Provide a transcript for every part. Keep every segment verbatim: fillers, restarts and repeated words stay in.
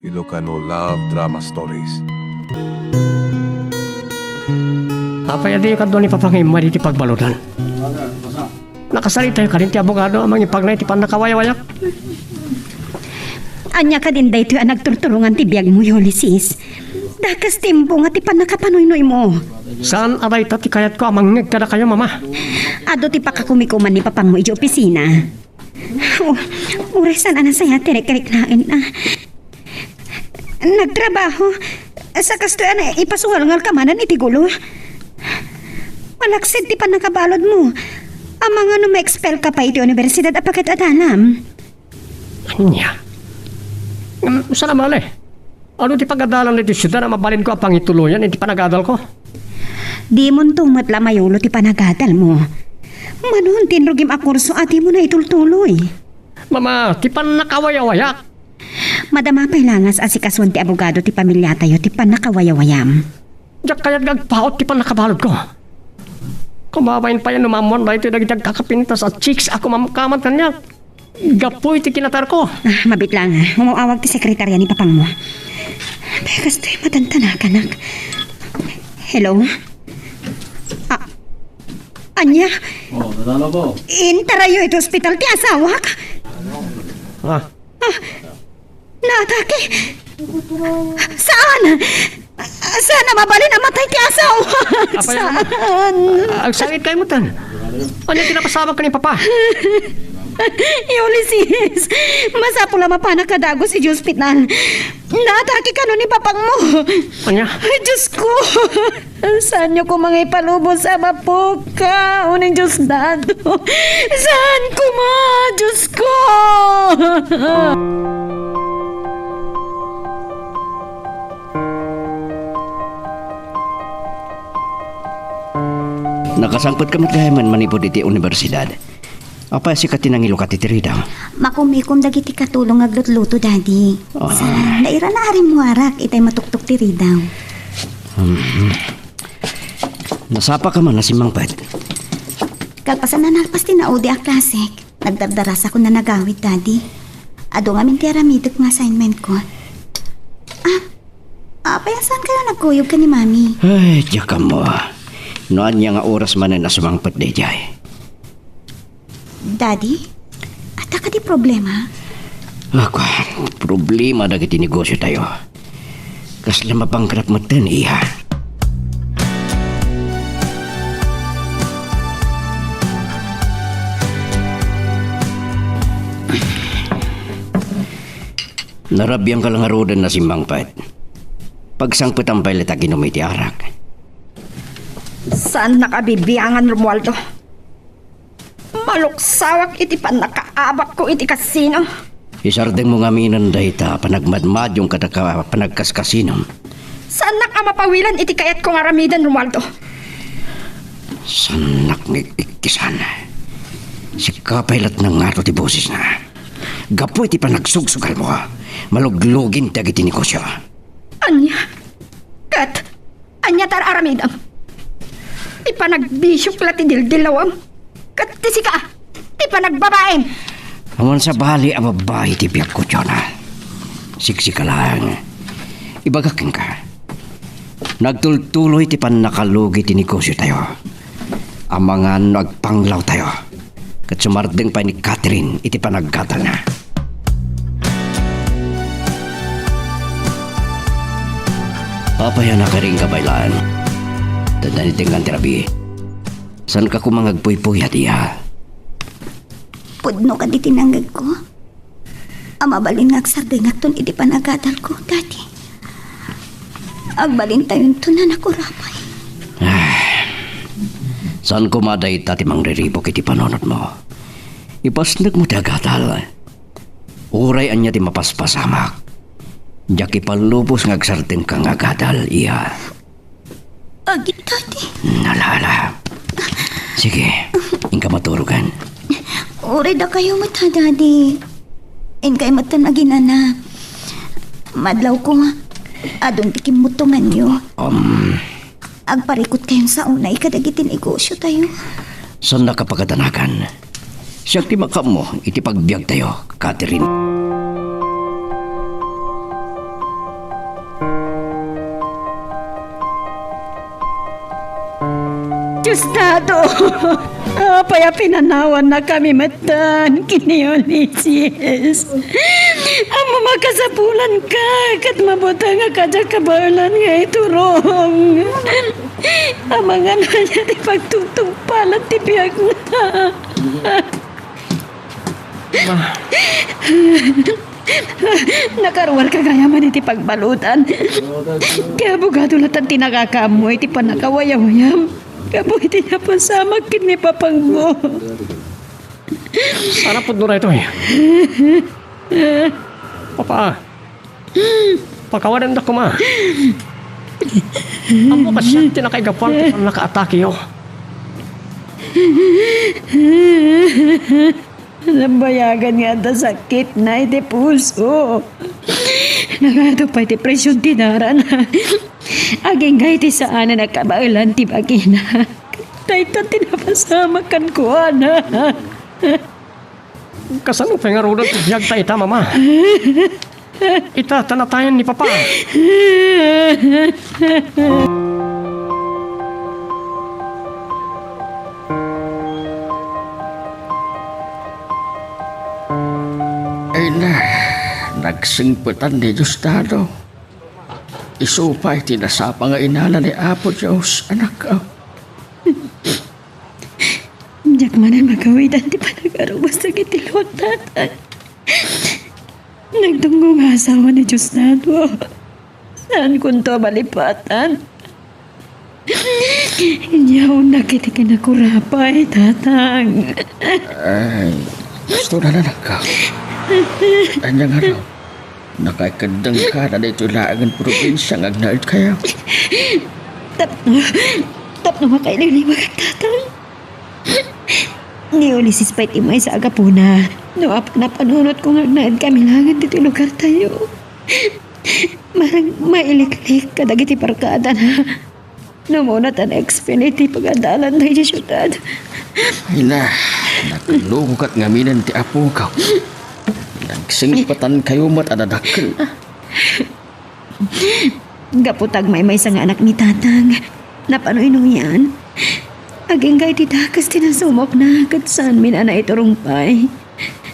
Ilocano Love Drama Stories. Apay a diyo kadua ni Papa nga immuar iti pagbaludan? Nakasalitayo kadin ti abogado a mangipagnay ti pannakawayawayak. Ania kadin daytoy a nagturturongan ti biagmo, Ulysses? Dakes ti imbunga ti pannakapanuynoymo. Saan a dayta ti kayatko a mangngeg kadakayo, Mama. Adu ti pakakumikuman ni Papangmo idiay opisina. Oh, uray saan a nasayaat ti rikrik laeng a nagtrabaho. Sa kastoy a naipasuhalngalka manen iti gulo. Malaksid ti pannakabaludmo. Amangan no ma-expel ka pay iti universidad a paket-adalam. Ania? Ngem, saan a mali? Adu ti pagadalan ditoy siudad a mabalinko a pangituloyan iti panagadalko? Dimonto met la mayulo ti panagadalmo. Mano ti inrugim a kurso a dimo naitultuloy? Mama, ti pannakawayawayak. Madama pay la nga asikasuan ti abogado ti pamiliatayo ti pannakawayawayam. Diak kayat nga agpaut ti pannakabaludko. Kumabain pay no maammoan daytoy dagiti agkakapintas a chicks a kumamkaman kaniak. Gapu iti kinatarko. Ah, mabiit la nga. Umaw-awag ti sekretaria ni Papangmo. Pay, kastoy matantanakanak. Hello? Ah, ania? Oh, nadalaw ko. Intarayo iti ospital ti asawak? Ah. Ah, naatake. Saan? Saan a mabalin a matay ti asawak? Apay, saan? Agsangit kayo mo tan. Ania ti napasamak ken ni Papa? Ulysses, masapul a mapanak a dagus idiay ospital. Naatake kano ni Papangmo. Ania? Ay, Diyos ko! Saanyo koma nga ipalubos a mapukaw ni Diosdado? Saan koma, Diyos ko? Nakasangpetka met gayam manipud iti universidad. Apay a sika ti nangilukat iti ridaw? Makumikom dagiti katulong nga aglutluto, Daddy. Ah. Sa, naira na arimmuarak itay matuktok ti ridaw. Hmm. Nasapaka man a simmangpet? Kalpasan a nalpas ti naudi a klasek, nagdardarasakon a nagawid, Daddy. Adu ngamin ti aramidek nga assignment ko. Ah, apay a saan kayo nagkuyog ken ni Mami? Ay, diak ammo. No ania nga oras manen a sumangpet daydiay. Daddy, adda kadi problema? Ako, problema dagiti negosyo tayo. Kasla mabankrupt metten, iya. Narabiangka la ngaruden a simmangpet. Pagsangpetam pay la ti aginom iti arak. Saannak a bibiangan, Romualdo. Maluksawak iti pannakaabakko iti kasino. Isardengmo ngaminen dayta a panagmadmadyong kada ka-, panagkaskasinom. Saannak a mapawilan iti kayatko nga aramiden, Romualdo. Saannak nga ikkisan. Sika pay laeng nangngato ti bosesna. Gapu iti panagsugsugalmo, maluglugin dagiti negosyo. Ania? Ket ania ti ar-aramidem? Ti panagbisiok la ti dildillawem, ket ti sika, ti panagbabaim. Awan sabali a babbai ti biagko, Jonah. Siksika laeng. Ibagak kenka, nagtultuloy ti pannakalugi ti negosyo tayo. Amangan no agpanglaw tayo. Ket sumardeng pay ni Catherine iti panaggadalna. Apay a nakaring kabaylaan? Tadda ni tengngan ti rabii. Saanka koma nga agpuypuyat, iya? Pudno kadi ti nangngegko a mabalin nga agsardengakton iti panagadalko, Daddy. Agbalintayonton a nakurapay. Ah, saan koma dayta ti mangriribuk iti panunotmo. Ipasnekmo ti agadal. Uray ania ti mapaspasamak, diak ipalubos nga agsardengka nga agadal, iya. Agi, Daddy. Nalala. Sige, inka maturogan. Uray dakayo met, Daddy. Inkay met ti aginana. Madlawko, adun ti kimmuttonganyo. Um. Agparikutkayon sa unay kadagiti negosyo tayo. Saannak a pakadanagan. Siak ti makaammo iti pagbiag tayo, Catherine. Estado, apay a pinanawannakami metten ken ni Ulises? Ammom a kasapulanka ket mabutengak a diak kabaelan nga iturong. Amangan ania ti pagtungtungpalan ti biagna. Ma. Nakaruarka gayam iti pagbaludan. Ti abogado latta ti nakakaammo iti pannakawayawayam. Gapu iti napasamak ken ni papangmo. Saan a pudno daytoy? Papa, pakawadandak koma. Ammok a siak ti nakaigapuan ti pannakaatakeyo. Nabayagan nga adda sakitna iti puso. Nagadu pay ti presion ti darana. Agingga iti saanen a kabaelan ti bagina. Dayta ti napasamak kenkuana. Kasano pay ngaruden ti biag ta ita, Mama? Ita, ta natayen ni Papa. Ay na, nagsingpetan ni Diosdado. Isu pay ti nasapa nga inala ni Apo Dios, anak. Diak manen magawidan ti panagarubos dagiti luak, Tatang. Nagdunggo nga asawa ni Diosdado. Saankonto a malipatan. Inyaonnak iti kinakurapay, Tatang. Ay, gusto na, anak. Ania nga raw? Nakaikeddengka na daytoy laengen probinsia nga agnaedkayo. Tapno, tapno makailiwliwak, Tatang. Ni Ulises pay ti maysa a gapuna no apay a napanunotko nga agnaedkami laengen ditoy lugartayo. Marang mailiklik kadagiti barkadana. No umuna ta na-expel iti pagadalan daydi siudad. Ay na, nakalukok ngaminen ti apok. Nagsingpetankayo met a dadakkel. Gapu ta agmaymaysa nga anak ni Tatang, napano inuyan. Agingga iti dakes ti nasumokna, ket saanmin a naiturong pay.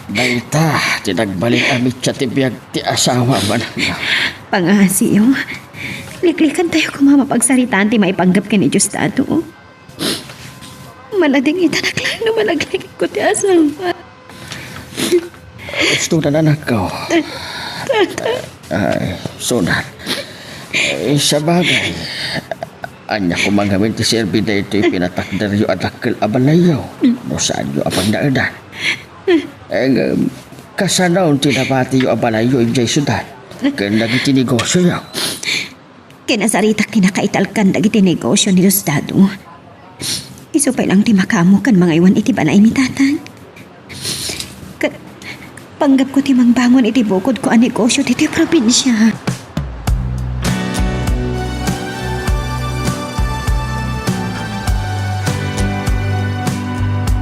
Dayta ti nagbalin a mitsa ti biag ti asawam, anak. Pangngasiyo, liklikantayo koma a mapagsaritaan ti maipanggep ken ni Diosdado. Maladingitanak laeng no malaglikko ti asawa. Gusto na, anakko. Ay, sunan. Ay, sabagay. Ania koma ngamin ti serbi daytoy pinatakderyo a dakkel a balayyo no saanyo a pagnaedan? Ngem, kasano ti nabatiyo a balayyo idiay siudad ken dagiti negosioyo? Kinasaritak ti nakaitalkan dagiti negosio ni Diosdado. Isu pay laeng ti makaammo ken mangaywan iti balay ni Tatang. Ket panggepko ti mangbangon iti bukodko a negosio ditoy probinsia.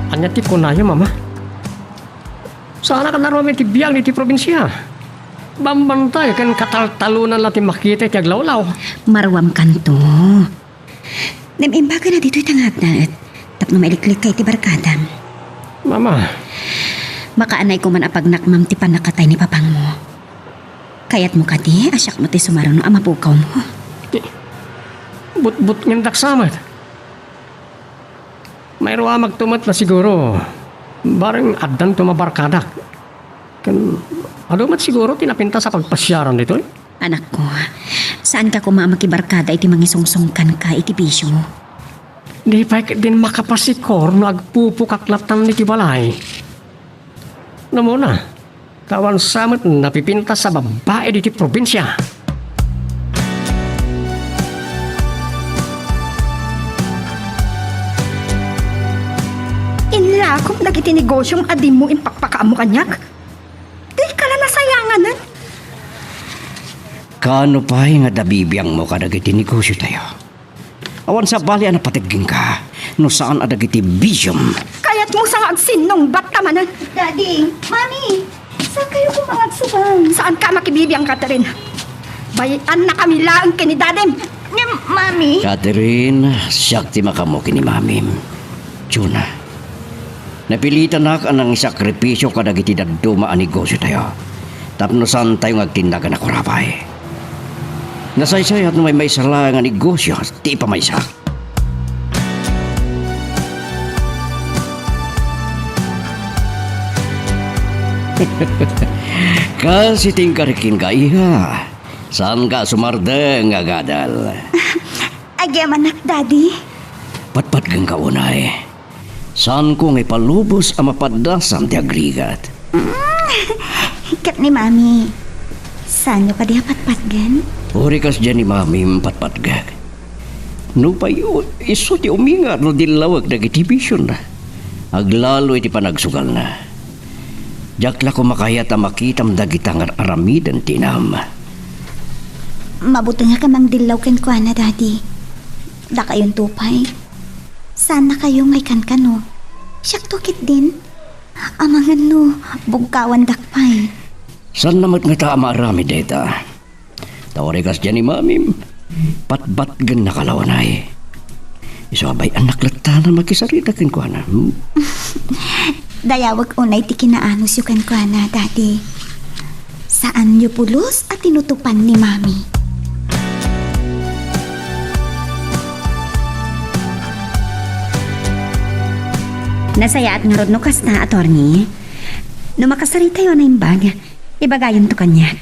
Ania ti kunayo, Mama? Saanak a naruam iti biag ditoy probinsia. Bambantayo ken kataltalonanla ti makita iti aglawlaw. Maruamkanto. Ngem imbagana ditoy ta nga agnaed tapno mailiklikka iti barkadam. Mama. Makaanay koman a pagnakmam ti pannakatay ni papangmo. Kayatmo kadi a siakmo ti sumaruno a mapukawmo? Ti butbutngendak sa met. Mairuamakto met la siguro. Bareng addanto mabarkadak. Ken adu met siguro ti napintas a pagpasiaram ditoy? Anakko, saanka koma a makibarkada iti mangisungsongkanka iti bisio? Di pay ketdin makapasikor no agpupukak lattan iti balay. Namuna, ta awan sa met napipintas a babbai ditoy probinsia. Inlakom dagiti negosiom a dimmo impakpakaammo kaniak. Dika la nasayanganen. Kaano pay nga adda bibiangmo kadagiti negosiotayo? Awan sabali a napateggenka no saan a dagiti bisiom. Kayatmo sa nga agsinnungbatta manen. Daddy, Mami, saankayo koma nga agsuban? Saanka a makibibiang, Catherine? Bay-annakami laeng ken ni Dadim. Ngem, Mami? Catherine, siak ti makaammo ken ni Mamim. Juna, napilitanak a nangisakripisio kadagiti dadduma a negosiotayo tapno saantayo nga agtindagan a kurapay. Nasaysayat no maymaysa laeng a negosio ti ipamaysa. Kas iti inkarik kenka, iha, saanka a sumardeng nga agadal. Agyamanak, Daddy. Patpatgenka unay. Saanko nga ipalubos a mapaddasam ti agrigat. Mm, ket ni Mami, saanyo kadi a patpatgen? Uray kasdiay ni Mami, patpatgek. Nupay u-, isu ti umingar no dillawek dagiti bisionna. Aglalo iti panagsugalna. Diak la koma kayat a makitam dagita nga ar-aramiden ti inam. Mabutengak a mangdillaw kenkuana, Daddy. Dakayonto pay. Saannakayo nga ikankano. Siakto ketdin. Amangan no bugkawandak pay. Saanna met ngata a maaramid dayta. Ta uray kasdiay ni Mamim, patpatgennaka la unay. Isu a bay-annak latta a makisarita kenkuana, hmm? Dayawek unay ti kinaanusyo kenkuana, Daddy. Saanyo pulos a tinutopan ni Mami. Nasayaat ngarud no kasta, attorney. No makasaritayo a naimbag, ibagayonto kaniak.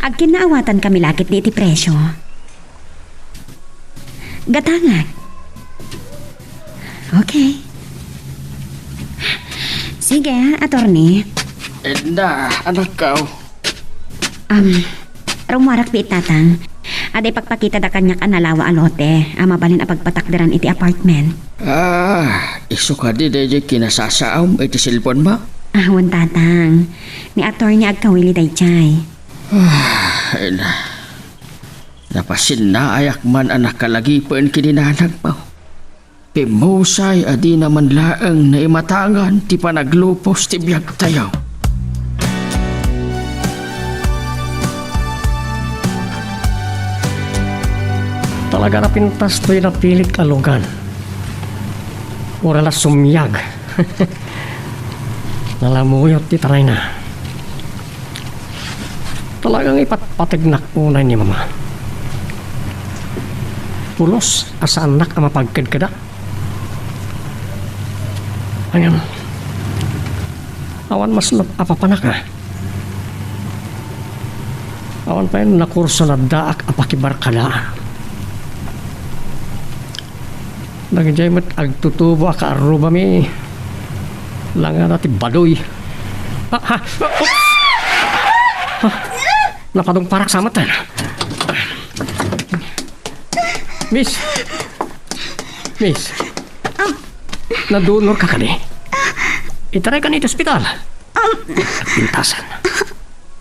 Agkinnaawatankami la ketdi iti presio. Gatangak. Okay. Sige, attorney. Edna, anakko. Um, rummuarak pay, Tatang. Adda ipakpakita da kaniak a nalawa a lote a mabalin a pagpatakderan iti apartment. Ah, isu kadi daydiay kinasasaom iti cellphone mo? Ah, wen, Tatang. Ni attorney agkawili daydiay. Ah, ay na. Napasinnaayakman a nakalagipen ken ni nanangmo. Pimmusay a dina man laeng naimatangan ti panaglupos ti biagtayo. Talaga napintas toy napilit a lugan. Uray la sumiag. Nalamuyot ti tarayna. Talaga nga ipatpategnak unay ni Mama. Pulos a saannak a mapagkedkeda. Ngem, awan masnop a papanak, a. Awan pay nakurso naddaak a pakibarkadaan. Dagijay met agtutubo a kaarrubami, langada ti badoy. Ah, ha? Oops! Ah, napadungparak sa matan. Miss! Miss! Um, nadunor ka kadi? Itaraykan iti ospital. Um, Pintasan.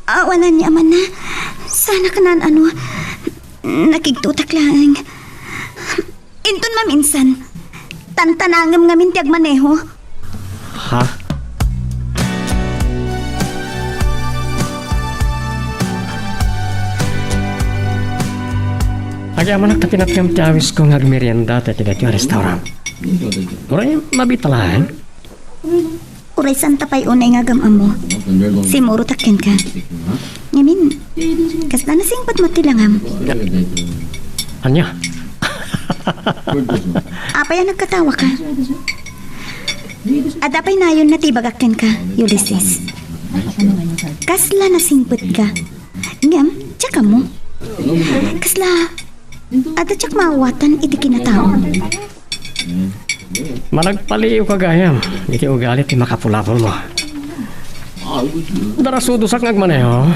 Awanan ni amanna. Sana kanan ano. Nakigtutak laeng. Inton maminsan, tantanangem ngamin ti agmaneho. Ha? Agyamanak ta pinatgam ti awisko nga agmerienda ta iti daytoy a restaurant. Uray, mabita laeng. Uray, santa pay unay nga agam-ammo. Simmurotak kenka. Ngamin, kasla nasingpet met ti langam. Ania? Apay a nagkatawaka? Adda pay nayon natibagak kenka, Ulysses. Kasla nasingpetka? Ngem, diak ammo. Kasla, adda diak maawatan iti kinatao. Managpaliiwka gayam iti ugali ti makapulapolmo. Darasudosak nga agmaneho.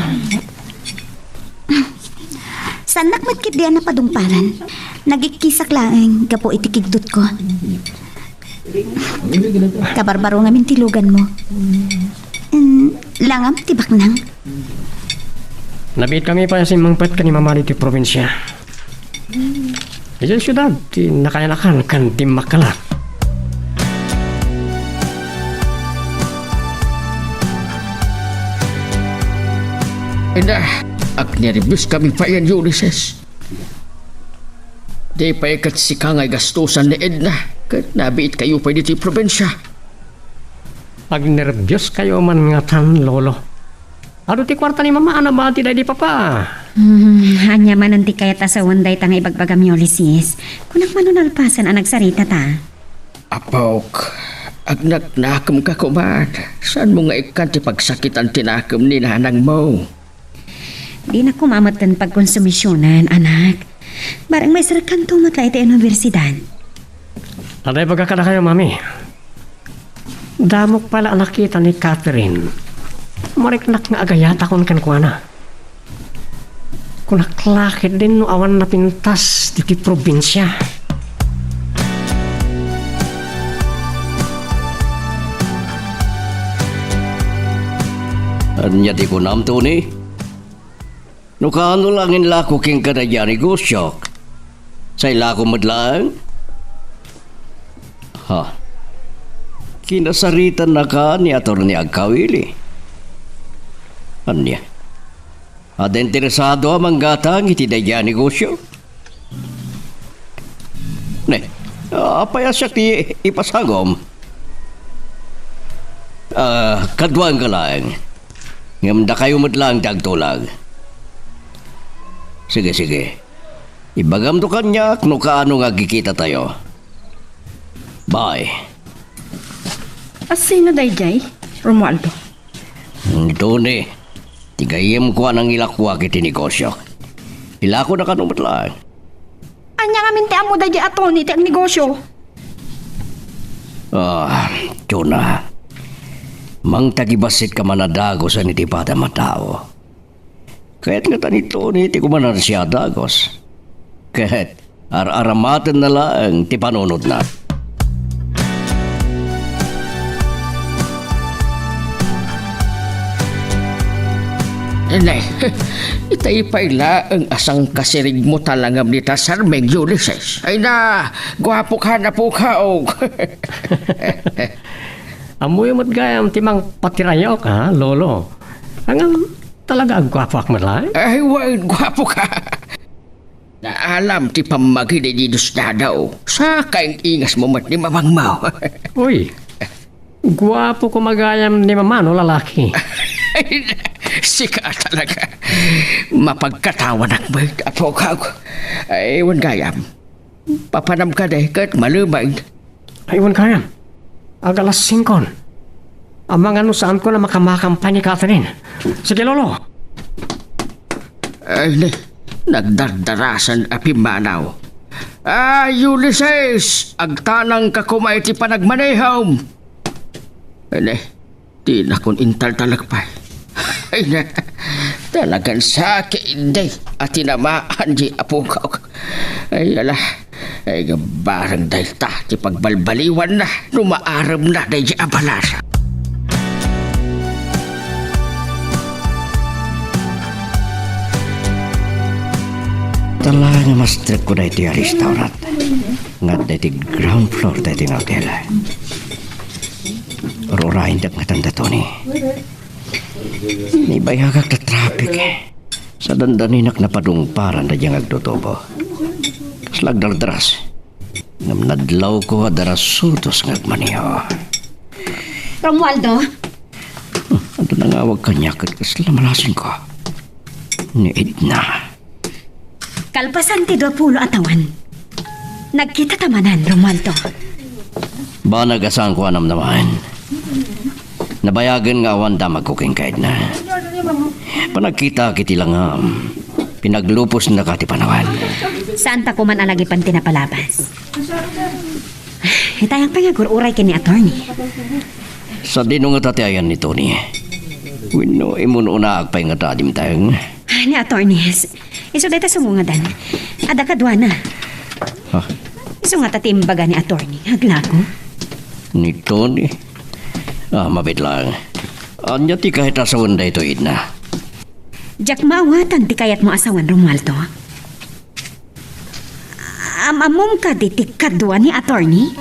Saannak met ketdi a napadungparan. Nagikkisak laeng gapu iti kigdutko. Kabarbaro ngamin ti luganmo. Mm, langam ti baknang. Nabiitkami pay a simmangpet ken ni Mama ditoy probinsia. Idiay siudad ti nakayanakan ken dimmakkelak. Inda, Agnerbios kami payen, Ulises. Di pay ket sika nga igastusan ni Edna, ket nabiit kayo pay ditoy probinsia. Agnerbios kayo man ngatan, Lolo. Adu ti kuarta ni Mama a nabati daydi Papa? Hmm, ania manen ti kayat a sawen dayta nga ibagbagam, Ulises? Kunak man no nalpasen a nagsaritata. Apok, agnaknakemka koman. Saanmo nga ikkan ti pagsakitan ti nakem ni nanangmo? Dinak koma metten pagkonsumisionan, anak. Bareng maiserkanto met la iti universidad. Ania ibaga kadakayo, Mami? Damok pay la a nakita ni Catherine. Mariknak nga agayatakon kenkuana. Kunak la ketdin no awan napintas ditoy probinsia. Ania ti kunam, Tony? No kaano laeng inlako kenka daydi a negosiok, sailako met laeng? Ha? Kinasaritannaka ni Attorney Agkawili. Ania? Adda interesado a manggatang iti daydi a negosio? Ne, apay a siak ti ipasagom? Ah, kaduaenka laeng. Ngem dakayo met laeng ti agtulag. Sige, sige. Ibagamto kaniak no kaano nga agkikitatayo. Bye. Asino daydiay, Romualdo? Ni Tony, ti gayyemko a nangilakoak iti negosio. Ilakona kano met laeng. Ania ngamin ti ammo daydi a Tony iti agnegosio? Ah, Jonah, mangtagibasitka man a dagusen iti padam a tao. Kayat ngata ni Tony ti kumanan siya a dagus. Ket ar-aramatenna laeng ti panunotna. Ne, itay pay laeng a sangkasirigmo talangam dita sarming, Ulises. Ay na, guapo ka na po ka, oh. Ammoyo met gayam ti mangpatirayok, ha, Lolo? Ngem talaga agguapoak met laeng? Ay, wen, guapo ka. Naalam ti pammagi daydi dusdadaw. Saka ing-ingasmo met ni mamangmo. Uy, guapo koma gayam ni Mama no lalaki. Sika talaga. Mapagkatawanak met, apok. Ay, wen gayam. Papanam kadi ket malumaen. Ay, wen gayam. Ag-alas singkon. Amangan no saanko a makamakam pay ni Catherine. Sige, Lolo. Ay, ne, nagdardarasan a pimmanaw. Ah, Ulises, agtanangka koma iti panagmanehom. Ay, ne, dinakon intaltalek pay. Ay, ne, talagan sakit idi a tinamaan di apok. Ay, ala. Ay, bareng dayta ti pagbalbaliwanna no maaremna daydi a balas. Talaga nga mastrekko daytoy a restaurant. Nga adda iti ground floor daytoy nga hotel. Ur-urayendak nga tanda, Tony. Naibayagak ta traffic. Sa dandaninak napadungparan daydi nga agtutubo. Kasla agdardaras. Ngem nadlawko a darasudos nga agmaneho. Romualdo? Hmm, adda nangawag kaniak ket kasla malasinko. Ni Edna. Kalpasan ti duapulo a tawen, nagkitata manen, Romualdo. Banag a saanko a namnamaen. Nabayagen nga awan damagko kenka, Edna. Panagkitaak iti langam, pinaglupesnaka ti panawen. Saanta koman a nagipen ti napalabas. Itayak pay nga agur-uray ken ni attorney. Sadino ngata ti ayan ni Tony? Wenno imun-unaak pay ngata a dimteng? Ni attorney, s-, isu dayta sumungadan. Adda kaduana. Ha? Isu ngata ti imbaga ni attorney nga aglago. Ni Tony? Ah, mabiit laeng. Ania ti kayat a sawen daytoy, Edna? Diak maawatan ti kayatmo a sawen, Romualdo. Am-ammom kadi ti kadua ni attorney?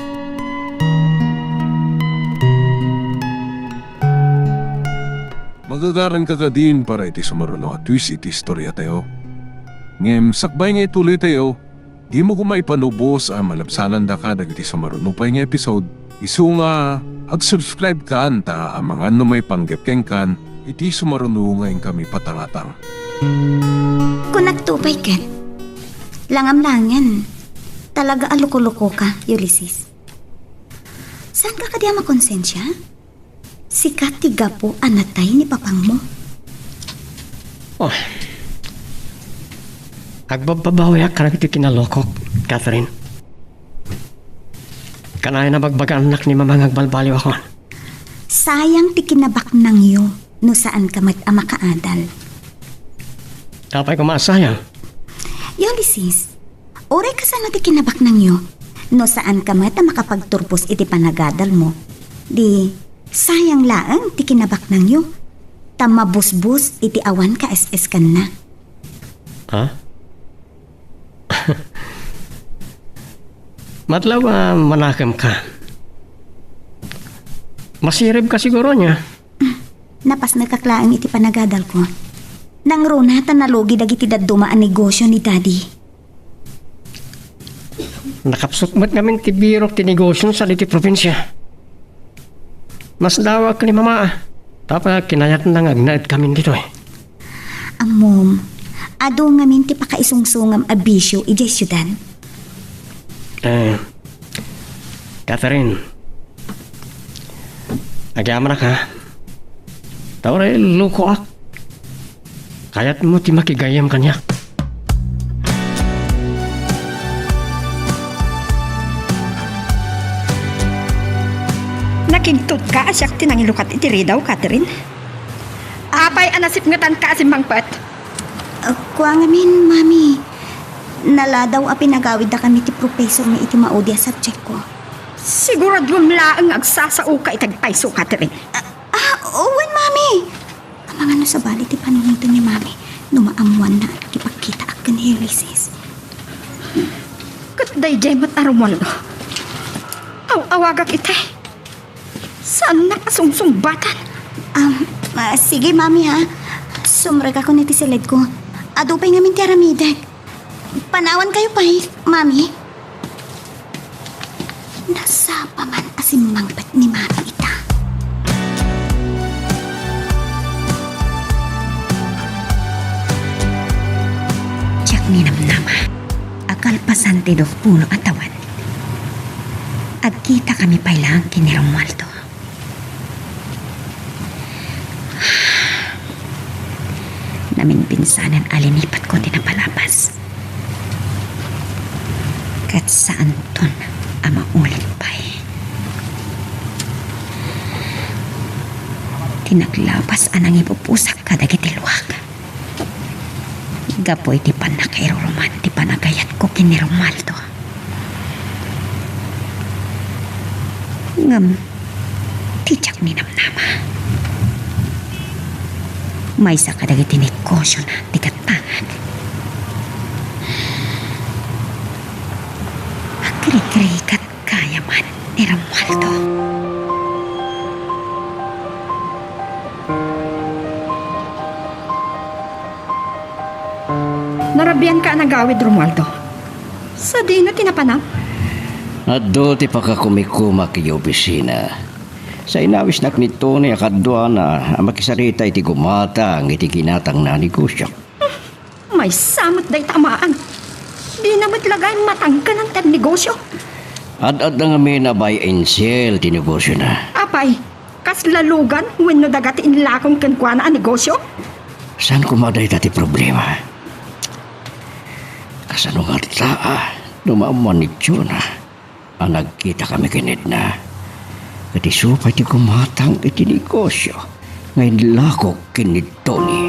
Mga Agaraga kadin para iti sumaruno a twist iti istoriatayo. Ngem sakbay nga ituloytayo, dimo koma ipanubos a malabsanandaka dagiti sumaruno pay nga episode. Isu nga ag-subscribe kan ta amangan no maipanggep kenkan iti sumaruno nga inkami patangatang. Kunakto pay ket, langamlangen, talaga a loko-lokoka, Ulysses. Saanka kadi a makonsensia? Sika ti gapu a natay ni papangmo. Oh. Agbabbabawiak kadagiti kinalokok, Catherine. Kanayon a bagbagannak ni Mama nga agbalbaliwakon. Sayang ti kinabaknangyo no saanka met a makaadal. Apay koma a sayang? Ulysses, uray kasano ti kinabaknangyo no saanka met a makapagturpos iti panagadalmo, di sayang laeng ti kinabaknangyo, ta mabusbos iti awan ka-es-es kenna. Ha? Madlaw a manakemka. Masiribka siguro ania? Napasnekak laeng iti panagadalko. Nangruna ta nalugi dagiti dadduma a negosio ni Daddy. Nakapsut met ngamin ti birok ti negosio sadi ti probinsia. Masdaawak ni Mama, tapno kinayatna nga agnaedkamin ditoy. Ammom, adu ngamin ti pakaisungsongam a bisio idiay siudad. Eh, Catherine, agyamanak, ha? Ta uray lokoak. Kayatmo ti makigayyem kaniak. Nakigtotka a siak ti nangilukat iti ridaw, Catherine. Apay a nasipngetanka a simmangpet? Ah, kua ngamin, Mami. Naladaw a pinagawiddakami ti professormi iti maudi a subjectko. Siguraduem laeng nga agsasaoka iti agpayso, Catherine. Ah, ah, wen, Mami. Amangan no sabali ti panunotna ni Mami no maammoanna a nakipagkitaak ken ni Ulysses. Ket daydiay met a Romualdo. Aw-awagak iti. Saannak a sungsungbatan. Am, ah, sige, Mami, ha. Sumrekakon iti siledko. Adu pay ngamin ti aramidek. Panawankayo pay, Mami. Nasapa man a simmangpet ni Mami ita. Diak ninamnama a kalpasan ti duapulo a tawen, agkitakami pay laeng ken ni Romualdo. Naminpinsanen a linipatko ti napalabas. Ket saanton a maulit pay. Ti naglabas a nangipupusak kadagiti luak. Gapu iti pannakairuruman ti panagayatko ken ni Romualdo. Ngem, ti diak ninamnama, maysa kadagiti negosiona ti gattangak. Agrigrigat kaya man ni Romualdo. Narabianka a nagawid, Romualdo. Sadino ti napanam? Adu ti pakakumikumak iti opisina. Sa inawisnak ni Tony a kaduana a makisarita iti gumatang iti ginatangna a negosio. Maysa met dayta a maan. Dina met laga immatangkenan ti agnegosio. Ad-adda ngamin a buy and sell ti negosiona. Apay, kasla lugan wenno daga ti inlakon kenkuana a negosio? Saan koma dayta ti problema? Kasano ngata no maammuan ni Jonah a nagkitakami ken Edna, ket isu pay ti gumatang iti negosio nga inlakok ken ni Tony.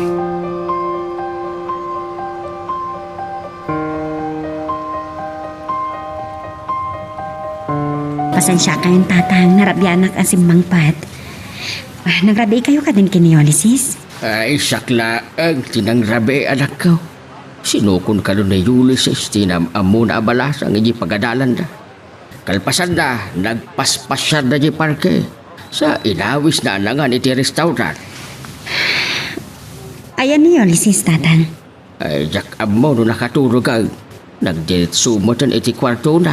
Pasensiakayon, Tatang, narabianak a simmangpet. Ah, nangrabiikayo kadin ken ni Ulysses? Ay, siak laeng ti nangrabii, anakko. Sinukon kano ni Ulysses ti nam-ammona a balasang iti pagadalanda. Kalpasanna, nagpaspasiarda iti parke. Sa inawisna a nangan iti restaurant. Ayan ni Ulysses, Tatang. Ay, diak ammo no nakaturog, a. Nagdiretso metten iti kuartona.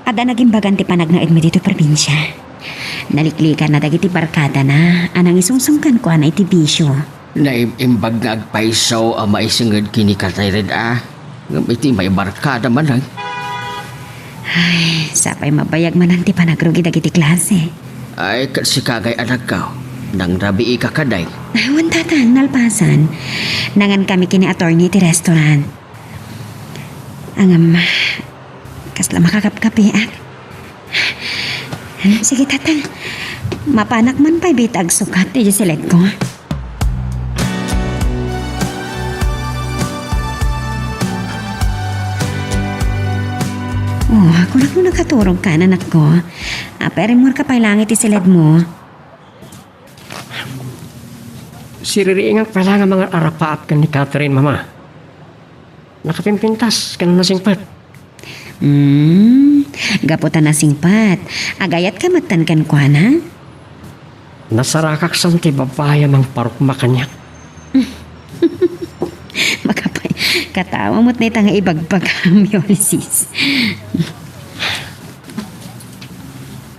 Adda nagimbagan ti panagnaedmi ditoy probinsia. Naliklikanna dagiti barkadana a nangisungsong kenkuana iti bisio. Naimbag nga agpayso a maisinged ken ni Catherine, a. Ngem iti maibarkada manen. Ay, sapay mabayag manen ti panagrugi dagiti klase. Ay, ket sika ngay anakko, nangrabiika kadi? Ay, wen, Tatang, nalpasan. Nangankami ken ni attorney iti restaurant. Ngem, kasla makakapkapiak. Sige, Tatang. Mapanak man pay bit agsukat iti siledko. Oh, kunak no nakaturogka, anakko. Apay, rimmuarka pay laeng iti siledmo. Siririingak pay laeng a mangar-arapaap ken ni Catherine, Mama. Nakapimpintas ken nasingpet. Hmm, gapu ta nasingpet, agayatka metten kenkuana? Nasarakaksan ti babai a mangparukma kaniak. Makapay, katawa met dayta nga ibagbagam, Ulysses.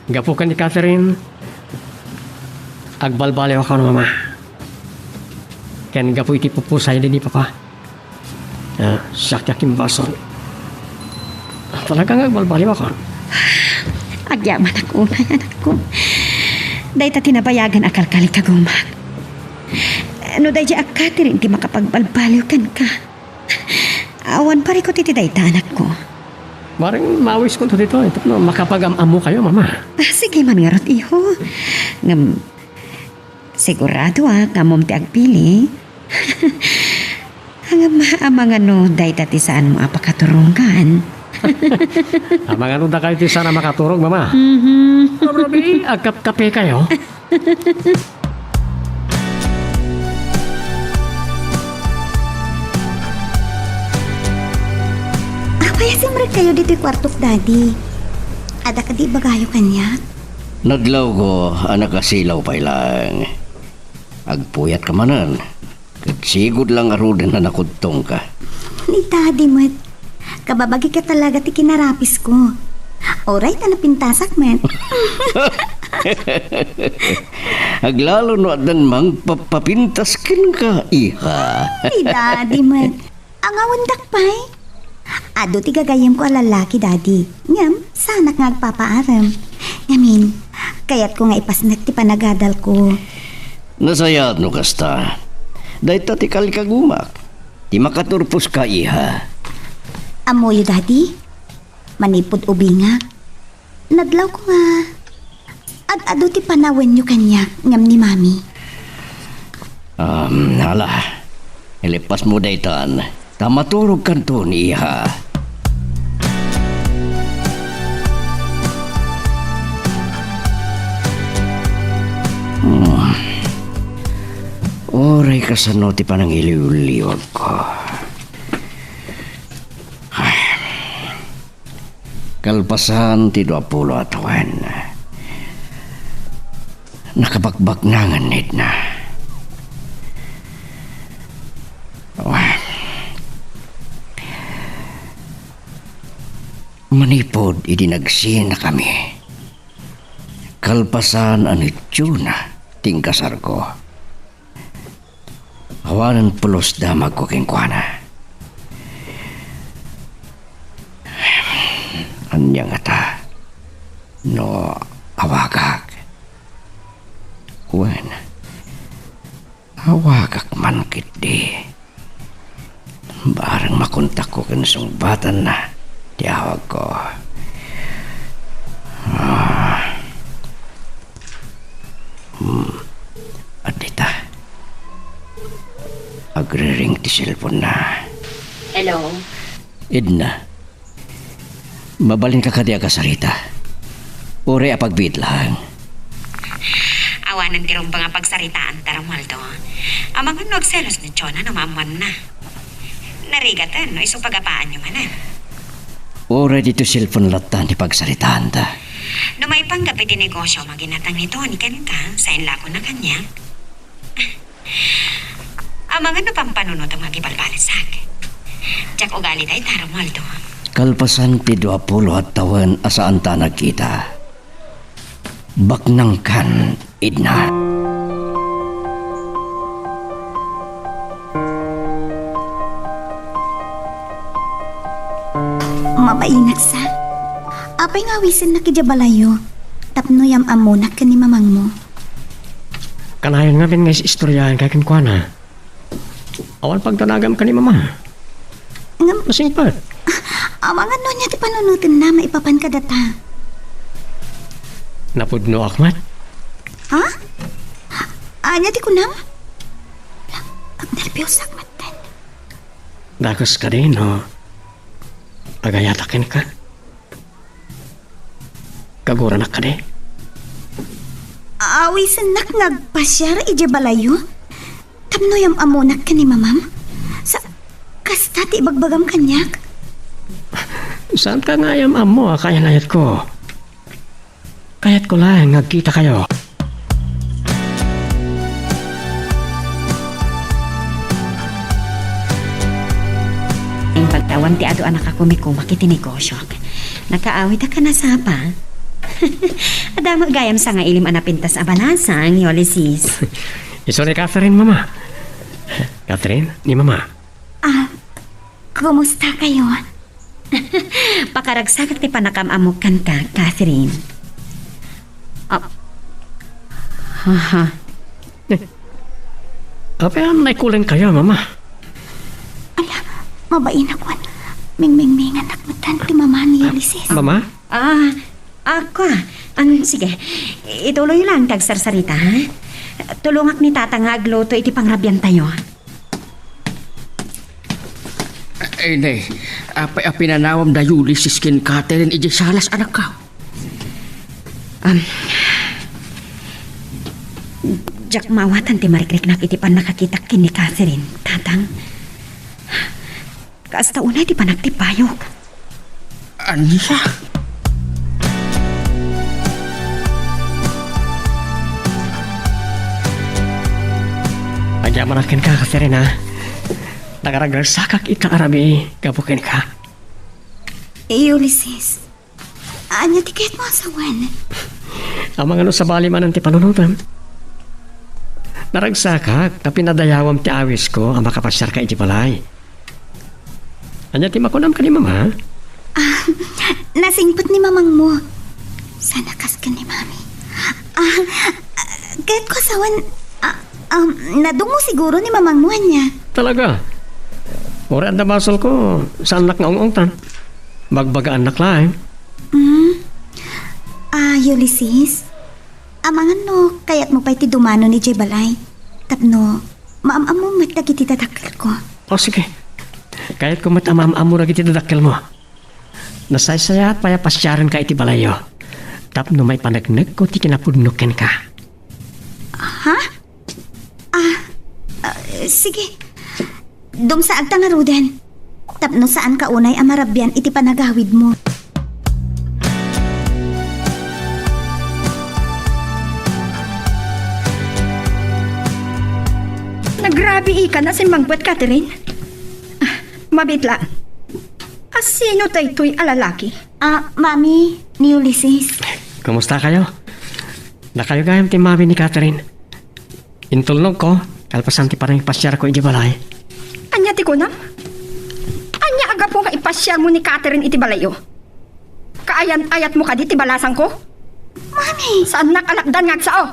Gapu ken ni Catherine, agbalbaliwakon, Mama. Ken gapu iti pupusayna ni Papa, ah, siak ti akimbasol. Talaga nga agbalbaliwakon. Agyamanak unay, anakko. Dayta ti nabayagan a kalkalikagumak. No daydiay a Catherine ti makapagbalbaliw kenka, awan parikut iti dayta, anakko. Bareng mawiskonto ditoy tapno makapagam-ammokayo, Mama. Ah, sige man ngarud, iho. Ngem, siguradoak nga ammom ti agpili. Ngem, amangan no dayta ti saanmo a pakaturongan. Amangan no dakayo ti saan a makaturog, Mama. Mhm. Abrabi, agkapkapekayo. Apay a simrekkayo ditoy kuartok, Daddy? Adda kadi ibagayo kaniak? Nadlawko a nakasilaw pay laeng. Agpuyatka manen, ket sigud la ngaruden a nakudtongka. Ni Daddy met. Kababagika talaga ti kinarapisko. Uray ta napintasak met. Aglalo no addan mangpapapintas kenka, iha. Ni Daddy met. Angawendak pay. Adu ti gagayyemko a lallaki, Daddy. Ngem, saanak nga agpapaaram. Ngamin, kayatko nga ipasnek ti panagadalko. Nasayaat no kasta. Dayta ti kalikagumak. Ti makaturposka, iha. Ammoyo, Daddy? Manipud ubingak, nadlawko nga ad-adu ti panawenyo kaniak ngem ni Mami. Um, hala, ilipasmo daytan, ta maturogkanto ni iha. Hmm. Uray kasano ti panangiliwliwagko. Ay. Kalpasan ti duapulo a tawen, nakabakbaknangan ni Edna. Manipud idi nagsinakami, kalpasan a nitsuna ti inkasarko. Awanen pulos damagko kenkuana. Ania ngata no awagak? Wen, awagak man ketdi. Bareng makontakko ken sungbatanna ti awagko. Ah. Hmm. Adda ita. Agriring ti cellphone-na. Hello? Edna, mabalinka kadi a kasarita? Uray a pagbiit laeng. Awanen ti rumbeng a pagsaritaanta, Romualdo. Amangan no agselos ni Jonah no maammoanna. Narigaten no isu pagapaanyo manen. Uray ditoy cellphone latta ti pagsaritaanta. No maipanggep iti negosio, maginatang ni Tony kenka, saen la a kuna kaniak. Amangan no pampanunotem nga agibalbalisak. Diak ugali dayta, Romualdo. Kalpasan ti dua pulo a tawen a saanta a nagkita, baknangkan, Edna. Mabainak sa. Apay nga awisennak idiay balayyo tapno yam-ammonak ken ni mamangmo? Kanayon ngamin nga is-istoryaanka kenkuana. Awan pagdanagam ken ni Mama. Ngem, masingpet. Amangan no ania ti panunotenna maipapan kadata. Napudnoak met. Ha? Ania ti kunam? Agnerbiossak metten. Dakes kadi no agayatak kenka? Kaguranak kadi? Awisennak nga agpasiar idiay balayyo tapno yam-ammonak ken ni Mamam? Sa, kasta ti ibagbagam kaniak? Saanka nga yam-ammo a kayan-ayatko. Kayatko laeng nga agkitakayo. Ing pagtawen ti adu a nakakumikumak iti negosiok, nakaawitak a nasapa. Adda met gayam sangailim a napintas a balasang, Ulysses. Isu ni Catherine, Mama. Catherine, ni Mama. Ah, kumusta kayo? Pakaragsakak ti panakam-ammok kenka, Catherine. Ah. Haha. Eh, apay a naikulen kayo, Mama? Ala, mabainak wen. Mingmingminganak metten ti mama ni Ulysses. Mama? Ah, ako. An, sige. Ituloy lang ti agsarsarita, ha? Tulongak ni Tata nga agluto iti pangrabiantayo. Ay, ne, apay a pinanawam da Ulysses ken Catherine idiay salas, anakko? Um, diak maawatan ti marikriknak iti pannakakitak ken ni Catherine, Tatang. Kasta unay ti panagtippayok. Ania? Agyamanak kenka, Katerina. Nagaragrasakak ita a rabii gapu kenka. Ulysses, ania ti kayatmo a sawen? Amangan no sabali manen ti panunotem. Naragsakak ta pinadayawam ti awisko a makapasiarka iti balay. Ania ti makunam ken ni Mama? Ah, nasingpet ni mamangmo. Sana kas ken ni Mami. Ah, kayatko a sawen, ah, um, nadungngo siguro ni mamangmo, ania? Talaga? Uray adda basolko, saannak nga ung-ungtan. Bagbagaannak laeng. Hmm. Ah, Ulysses, amangan no kayatmo pay ti dumanon idiay balay tapno maam-ammom met dagiti dadakkelko. O, sige. Kayatko met a maam-ammo dagiti dadakkelmo. Nasaysayaat pay a pasiarenka iti balayyo tapno maipanegnegko ti kinapudno kenka. Ha? Ah, ah, sige. Dumsaagta ngaruden tapno saanka unay a marabian iti panagawidmo. Nagrabiikan a simmangpet, Catherine. Ah, mabiit la. A sino daytoy a lalaki? Ah, Mami, ni Ulysses. Kumusta kayo? Dakayo gayam ti mami ni Catherine. Intulnogko, kalpasan ti panangipasiarko idiay balay. Ania ti kunam? Ania a gapu nga ipasiarmo ni Catherine iti balayyo? Kaayat-ayatmo kadi ti balasangko? Mami! Saannak a lakdan nga agsao.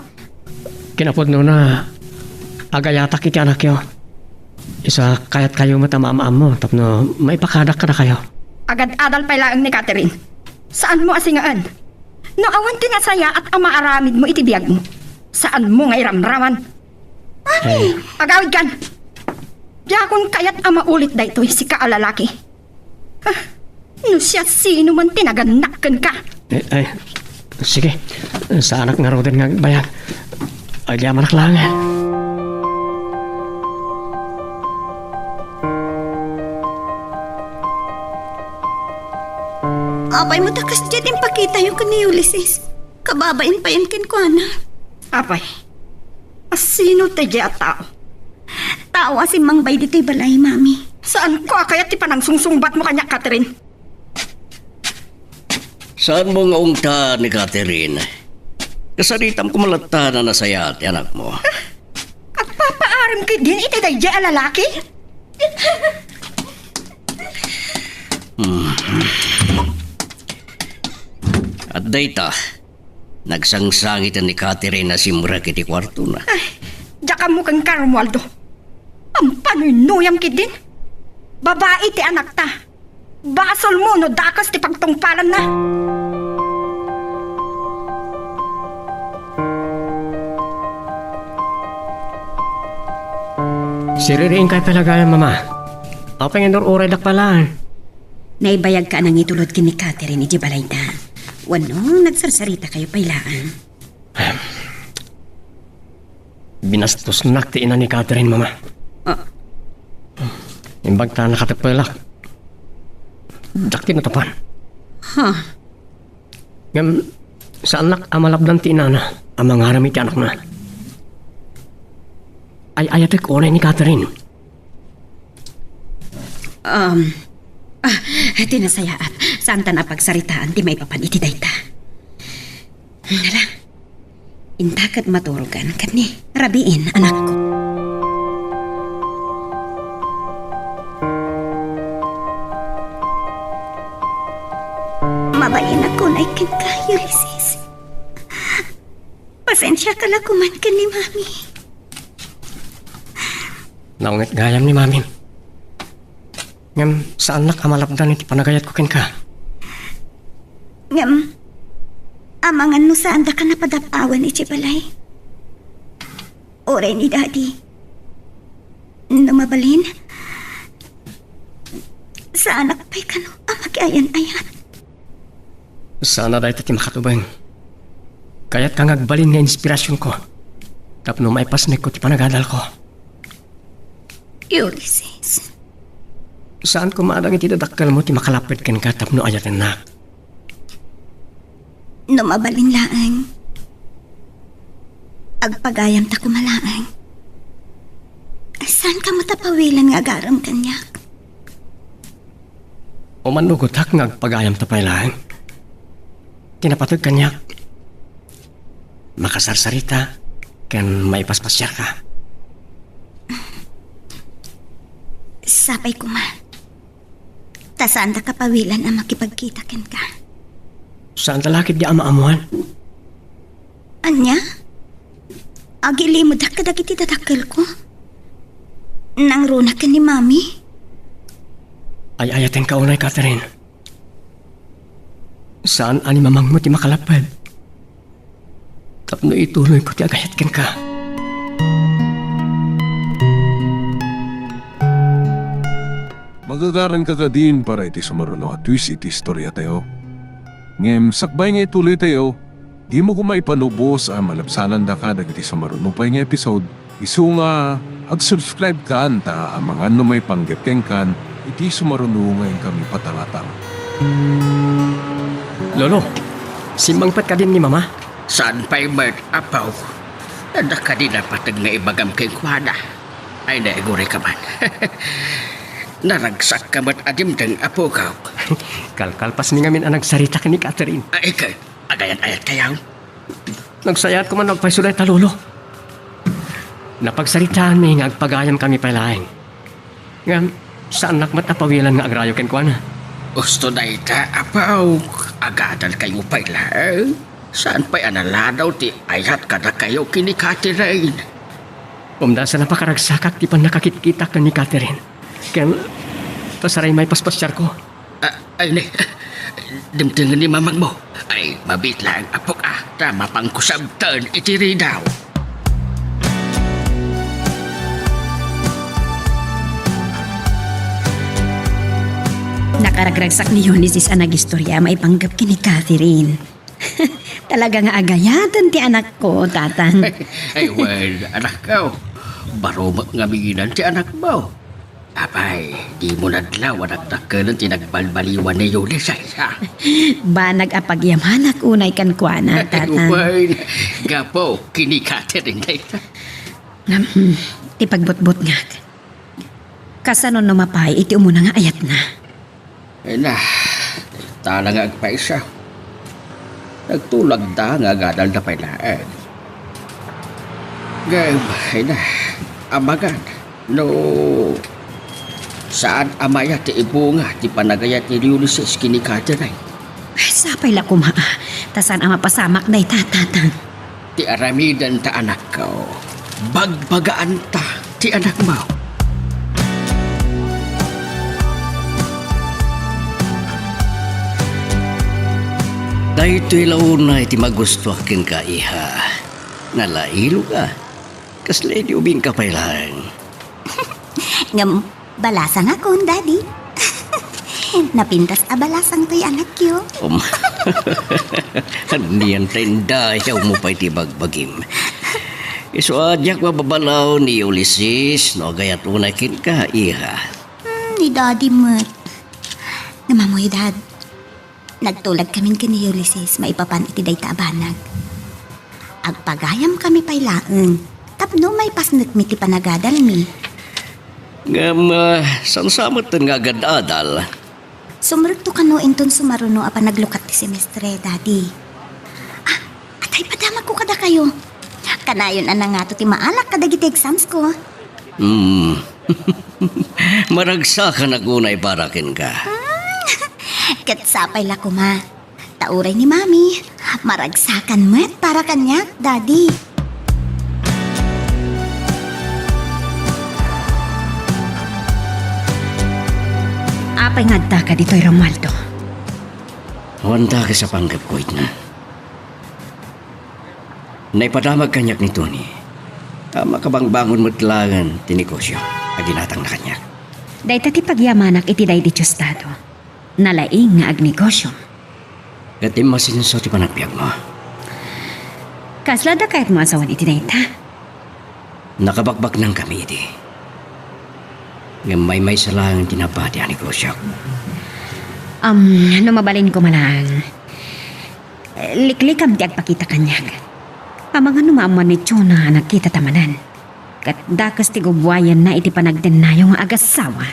Kinapudnona, agayatak iti anakyo. Isu a kayatkayo met a maam-ammo tapno maipakadak kadakayo. Agad-adal pay laeng ni Catherine. Saanmo a singaen. No awan ti nasayaat a maaramidmo iti biagmo, saanmo nga iramraman. Mami! Eh. Agawidkan! Diakon kayat a maulit daytoy, sika a lalaki. Ah, no siasinoman ti nagannak kenka. Eh, ay, sige. Saanak ngaruden nga agbayag. Agyamanak laeng. Apay mo ta kasdiay ti impakitayo ken ni Ulysses? Kababain payen kenkuana. Apay, asino daydiay a tao? Tao a simmangbay ditoy balay, Mami. Saanko a kayat ti panangsungsungbatmo kaniak, Catherine. Saanmo nga ungtan ni Catherine? Kasaritam koma latta a nasayaat ti anakmo. Agpapaarim ketdin iti daydiay a lalaki? Hmm. At dayta, nagsangsangiten ni Catherine a simrek iti kuartona. Ay, diak ammo kenka, Romualdo. Pampanuynuyam ketdin. Babai ti anakta. Basolmo no dakes ti pagtungpalanna. Siririingkay pay la gayam, Mama. Apay nga inur-uraydak pay laeng? Naibayagka a nangitulod ken ni Catherine iti balayda. Wenno, nagsarsarita kayo pay laeng? Binastosnak ti ina ni Catherine, Mama. Ah. Imbag ta nakateppelak, diak tinatapan. Ha? Ngem, saannak a malapdan ti inana a mangaram iti anakna. Ay-ayatek unay ni Catherine. Um, ah, ti nasayaat, saantan a pagsaritaan ti maipapan iti dayta. Hala, inta ket maturogan ken ni rabiin, anakko. Mabain a kunay kenka, Ulysses. Pasensiaka la koman ken ni Mami. Naunget gayam ni Mami. Ngem saannak a malapdan iti panagayatko kenka. Ngem, amangan no saandaka napadap-awan iti balay. Uray ni Daddy. No mabalin, saanak pay kano a makiayan-ayat. Saan a dayta ti makatubeng. Kayatka nga agbalin nga inspirasionko tapno maipasnekko ti panagadalko. Ulysses. Saan koma a dagiti dadakkelmo ti makalapped kenka tapno ayatennak. No mabalin laeng, agpagayamta koma laeng. Saanka met a pawilen nga agarem kaniak? Umannugotak nga agpagayamta pay laeng. Ti napateg kaniak, makasarsarita ken maipaspasiarka. Sapay koma. Ta saandaka pawilen a makipagkita kenka. Saanta la ketdi a maammoan. Ania? Agilimedak kadagiti dadakkelko? Nangruna ken ni Mami? Ay-ayatenka unay, Catherine. Saan a ni mamangmo ti makalapped tapno ituloyko ti agayat kenka. Magagaranka kadin para iti sumaruno a twist iti istoriatayo. Ngem sakbay nga ituloytayo, dimo koma ipanubos a malabsanandaka dagiti sumaruno pay nga episode, isu nga ag-subscribe kan ta amangan no maipanggep kenkan iti sumaruno nga inkami patalata. Lolo, simmangpet kadin ni Mama? Saan pay met, Apo. Adda kadi napateg nga ibagam kenkuana? Ay, naigurayka man. Naragsakka met a dimteng, apok. Kalkalpasmi ngamin a nagsarita ken ni Catherine. Ay, ket, agayan-ayatkayo? Nagsayaat koma no agpayso dayta, Lolo. Napagsaritaanmi nga agpagayamkami pay laeng. Ngem, saannak met a pawilen nga agrayo kenkuana. Usto dayta, Apo. Agadalkayo pay laeng. Saan pay a naladaw ti ayat kadakayo ken ni Catherine. Umdasa a napakaragsakak ti pannakakitkitak ken ni Catherine. Ken, ta saray maipaspasiarko. Ah, ay, ne. Dimtengen ni mamangmo. Ay, mabiit laeng, apok, a, ta mapanko sabten iti ridaw. Nakaragragsak ni Ulysses a nagistorya a maipanggep ken ni Catherine. Talaga nga agayaten ti anakko, Tatang. Ay, well, anakko. Baro met ngamin ti anakmo. Apay, dimo nadlaw a dakdakelen ti nagbalbaliwan ni Ulises, ha? Banag a pagyamanak unay kenkuana, Tatang. Wen, gapu ken ni Catherine dayta. Ngem, hmm, ti pagbutbutngak. Kasano no mapay iti umuna nga ayatna? Ay na, tala nga agpaysa. Nagtulagda nga agadalda pay laeng. Ngem, ay na, amangan no saan a mayat ti ibunga ti panagayat ni Ulises ken ni Catherine. Sapay la koma, ta saan a mapasamak dayta, Tatang. Ti aramidenta, anakko. Bagbagaanta ti anakmo. Daytoy la unay ti magustuak kenka, iha. Nalailoka. Kasla idi ubingka pay laeng. Ngem, balasangakon, Daddy. Napintas a balasang toy anakyo. Um. Anian ta indayawmo pay ti bagbagim. Isu a diak mababalaw ni Ulises no agayat unay kenka, iha. Hmm, ni Daddy met. Ngem ammoyo, Dad. Nagtulagkamin ken ni Ulises maipapan iti dayta a banag. Agpagayamkami pay laeng tapno maipasnekmi ti panagadalmi. Ngem, ah, saan sa metten nga agad-adal? Sumrekto kano inton sumaruno a panaglukat ti semestre, Daddy. Ah, atay, padamagko kadakayo. Kanayon a nangato ti maalak kadagiti exams ko. Hmm. Maragsakan a gunay para kenka. Hmm. Ket sapay la koma. Ta uray ni Mami, maragsakan met para kaniak, Daddy. Apay nga adda ka ditoy, Romualdo? Awan dakes a panggepko, Edna. Naipadamag kaniak ni Tony a makabangbangon met laeng ti negosio a ginatangna kaniak. Dayta ti pagyamanak iti daydi Diosdado. Nalaing nga agnegosio. Ket immasenso ti panagbiagmo. Kasla adda kayatmo a sawen iti dayta? Nakabakbaknangkami idi. Ngem maymaysa laeng ti nabati a negosiok. Am, no mabalin koma laeng, liklikam ti agpakita kaniak. Amangan no maammuan ni Jonah a nagkitata manen. Ket dakes ti gubbuayenna iti panagdennayo nga agassawa.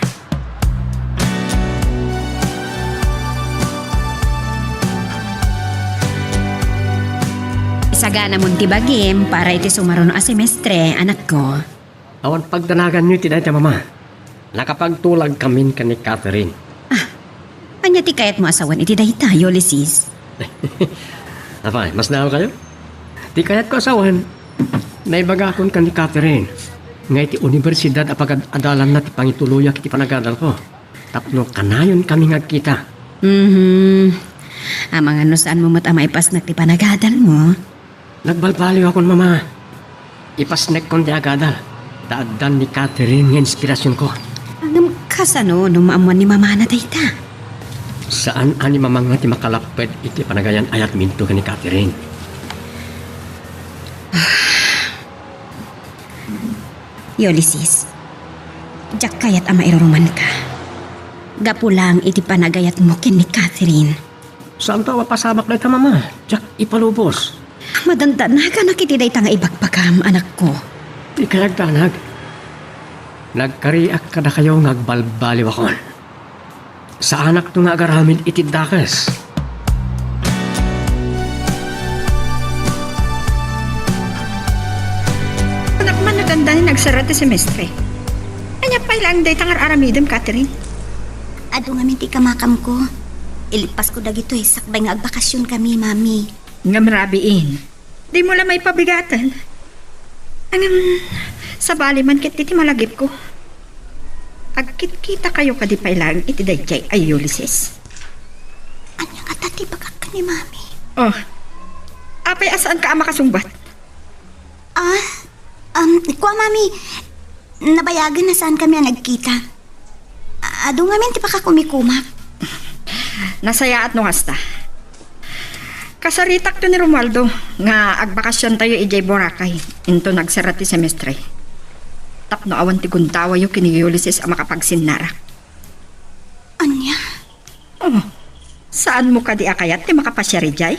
Isaganamon ti bagim para iti sumaruno a semestre, anakko. Awan pagdanaganyo iti dayta, Mama. Nakapagtulagkamin ken ni Catherine. Ah, ania ti kayatmo a sawen iti dayta, Ulysses? Apay, masdaawkayo? Ti kayatko a sawen, naibagakon ken ni Catherine nga iti universidad a pagad-adalanna ti pangituloyak iti panagadalko tapno kanayonkami nga agkita. Mhm. Amangan no saanmo met a maipasnek ti panagadalmo. Nagbalbaliwakon, Mama. Ipasnekkon ti agadal, ta addan ni Catherine nga inspirasionko. Ngem kasano no maammuan ni Mamana dayta? Saan a ni Mama nga ti makalapped iti panagayan-ayatminto ken ni Catherine. Ulysses, diak kayat a mairurumanka. Gapu laeng iti panagayatmo ken ni Catherine. Saanto a mapasamak dayta, Mama. Diak ipalubos. Madandanaganak iti dayta nga ibagbagam, anakko. Ti kayatko, anak. Nagkariak kadakayo nga agbalbaliwakon. Saanakto nga agaramid iti dakes. Anak man, nadandanin agsara ti semestre. Ania pay laeng dayta nga ar-aramidem, Catherine? Adu ngamin ti ikamakamko. Ilipasko dagitoy sakbay nga agbakasionkami, Mami. Ngem rabiin, dimo la maipabigaten. Ngem, sabali man ket iti malagipko. Agkitkitakayo kadi pay laeng iti daydiay a Ulysses? Ania ngata ti ibagak ken ni Mami? Oh, apay a saanka a makasungbat? Ah, um, kua, Mami, nabayagen a saankami a nagkita. Adu ngamin ti pakakumikumak. Nasayaat no kasta. Kasaritakto ni Romualdo nga agbakasiontayo idiay Boracay inton agsara ti semestre. tapno awan ti gundawayyo ken ni Ulysses a makapagsinnarak. Ania? Oh, saanmo kadi a kayat ti makapasiar idiay?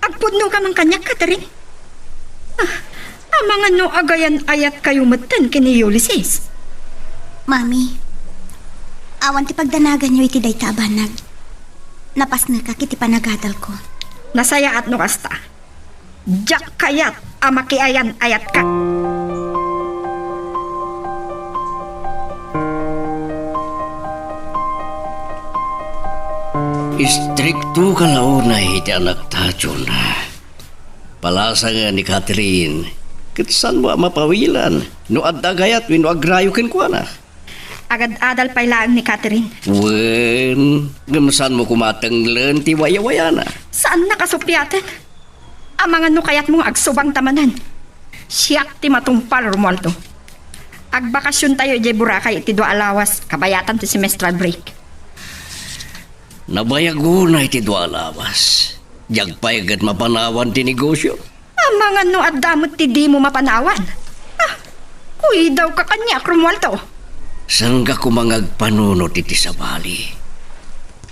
Agpudno ka man kaniak, Catherine. Ah, amangan no agayan-ayatkayo metten ken ni Ulysses. Mami, awan ti pagdanaganyo iti dayta a banag. Napasnekak iti panagadalko. Nasayaat no kasta. Diak kayat a makiayan-ayatka. Istrikto ka la unay iti anakta, Jonah. Palasangen ni Catherine, ket saanmo a mapawilan no adda agayat wenno agrayo kenkuana. Agad-adal pay laeng ni Catherine. Wen, ngem saanmo koma a tenglen ti wayawayana? Saannak a suppiaten. Amangan no kayatmo nga agsubangta manen. Siak ti matungpal, Romualdo. Agbakasiontayo idiay Boracay iti dua a lawas kabayatan ti semestral break. Nabayag unay ti dua a lawas. Diak pay ket mapanawan ti negosio. Amangan no adda met ti dimo mapanawan. Ah, kuidawka kaniak, Romualdo. Sangga koma nga agpanunot iti sabali.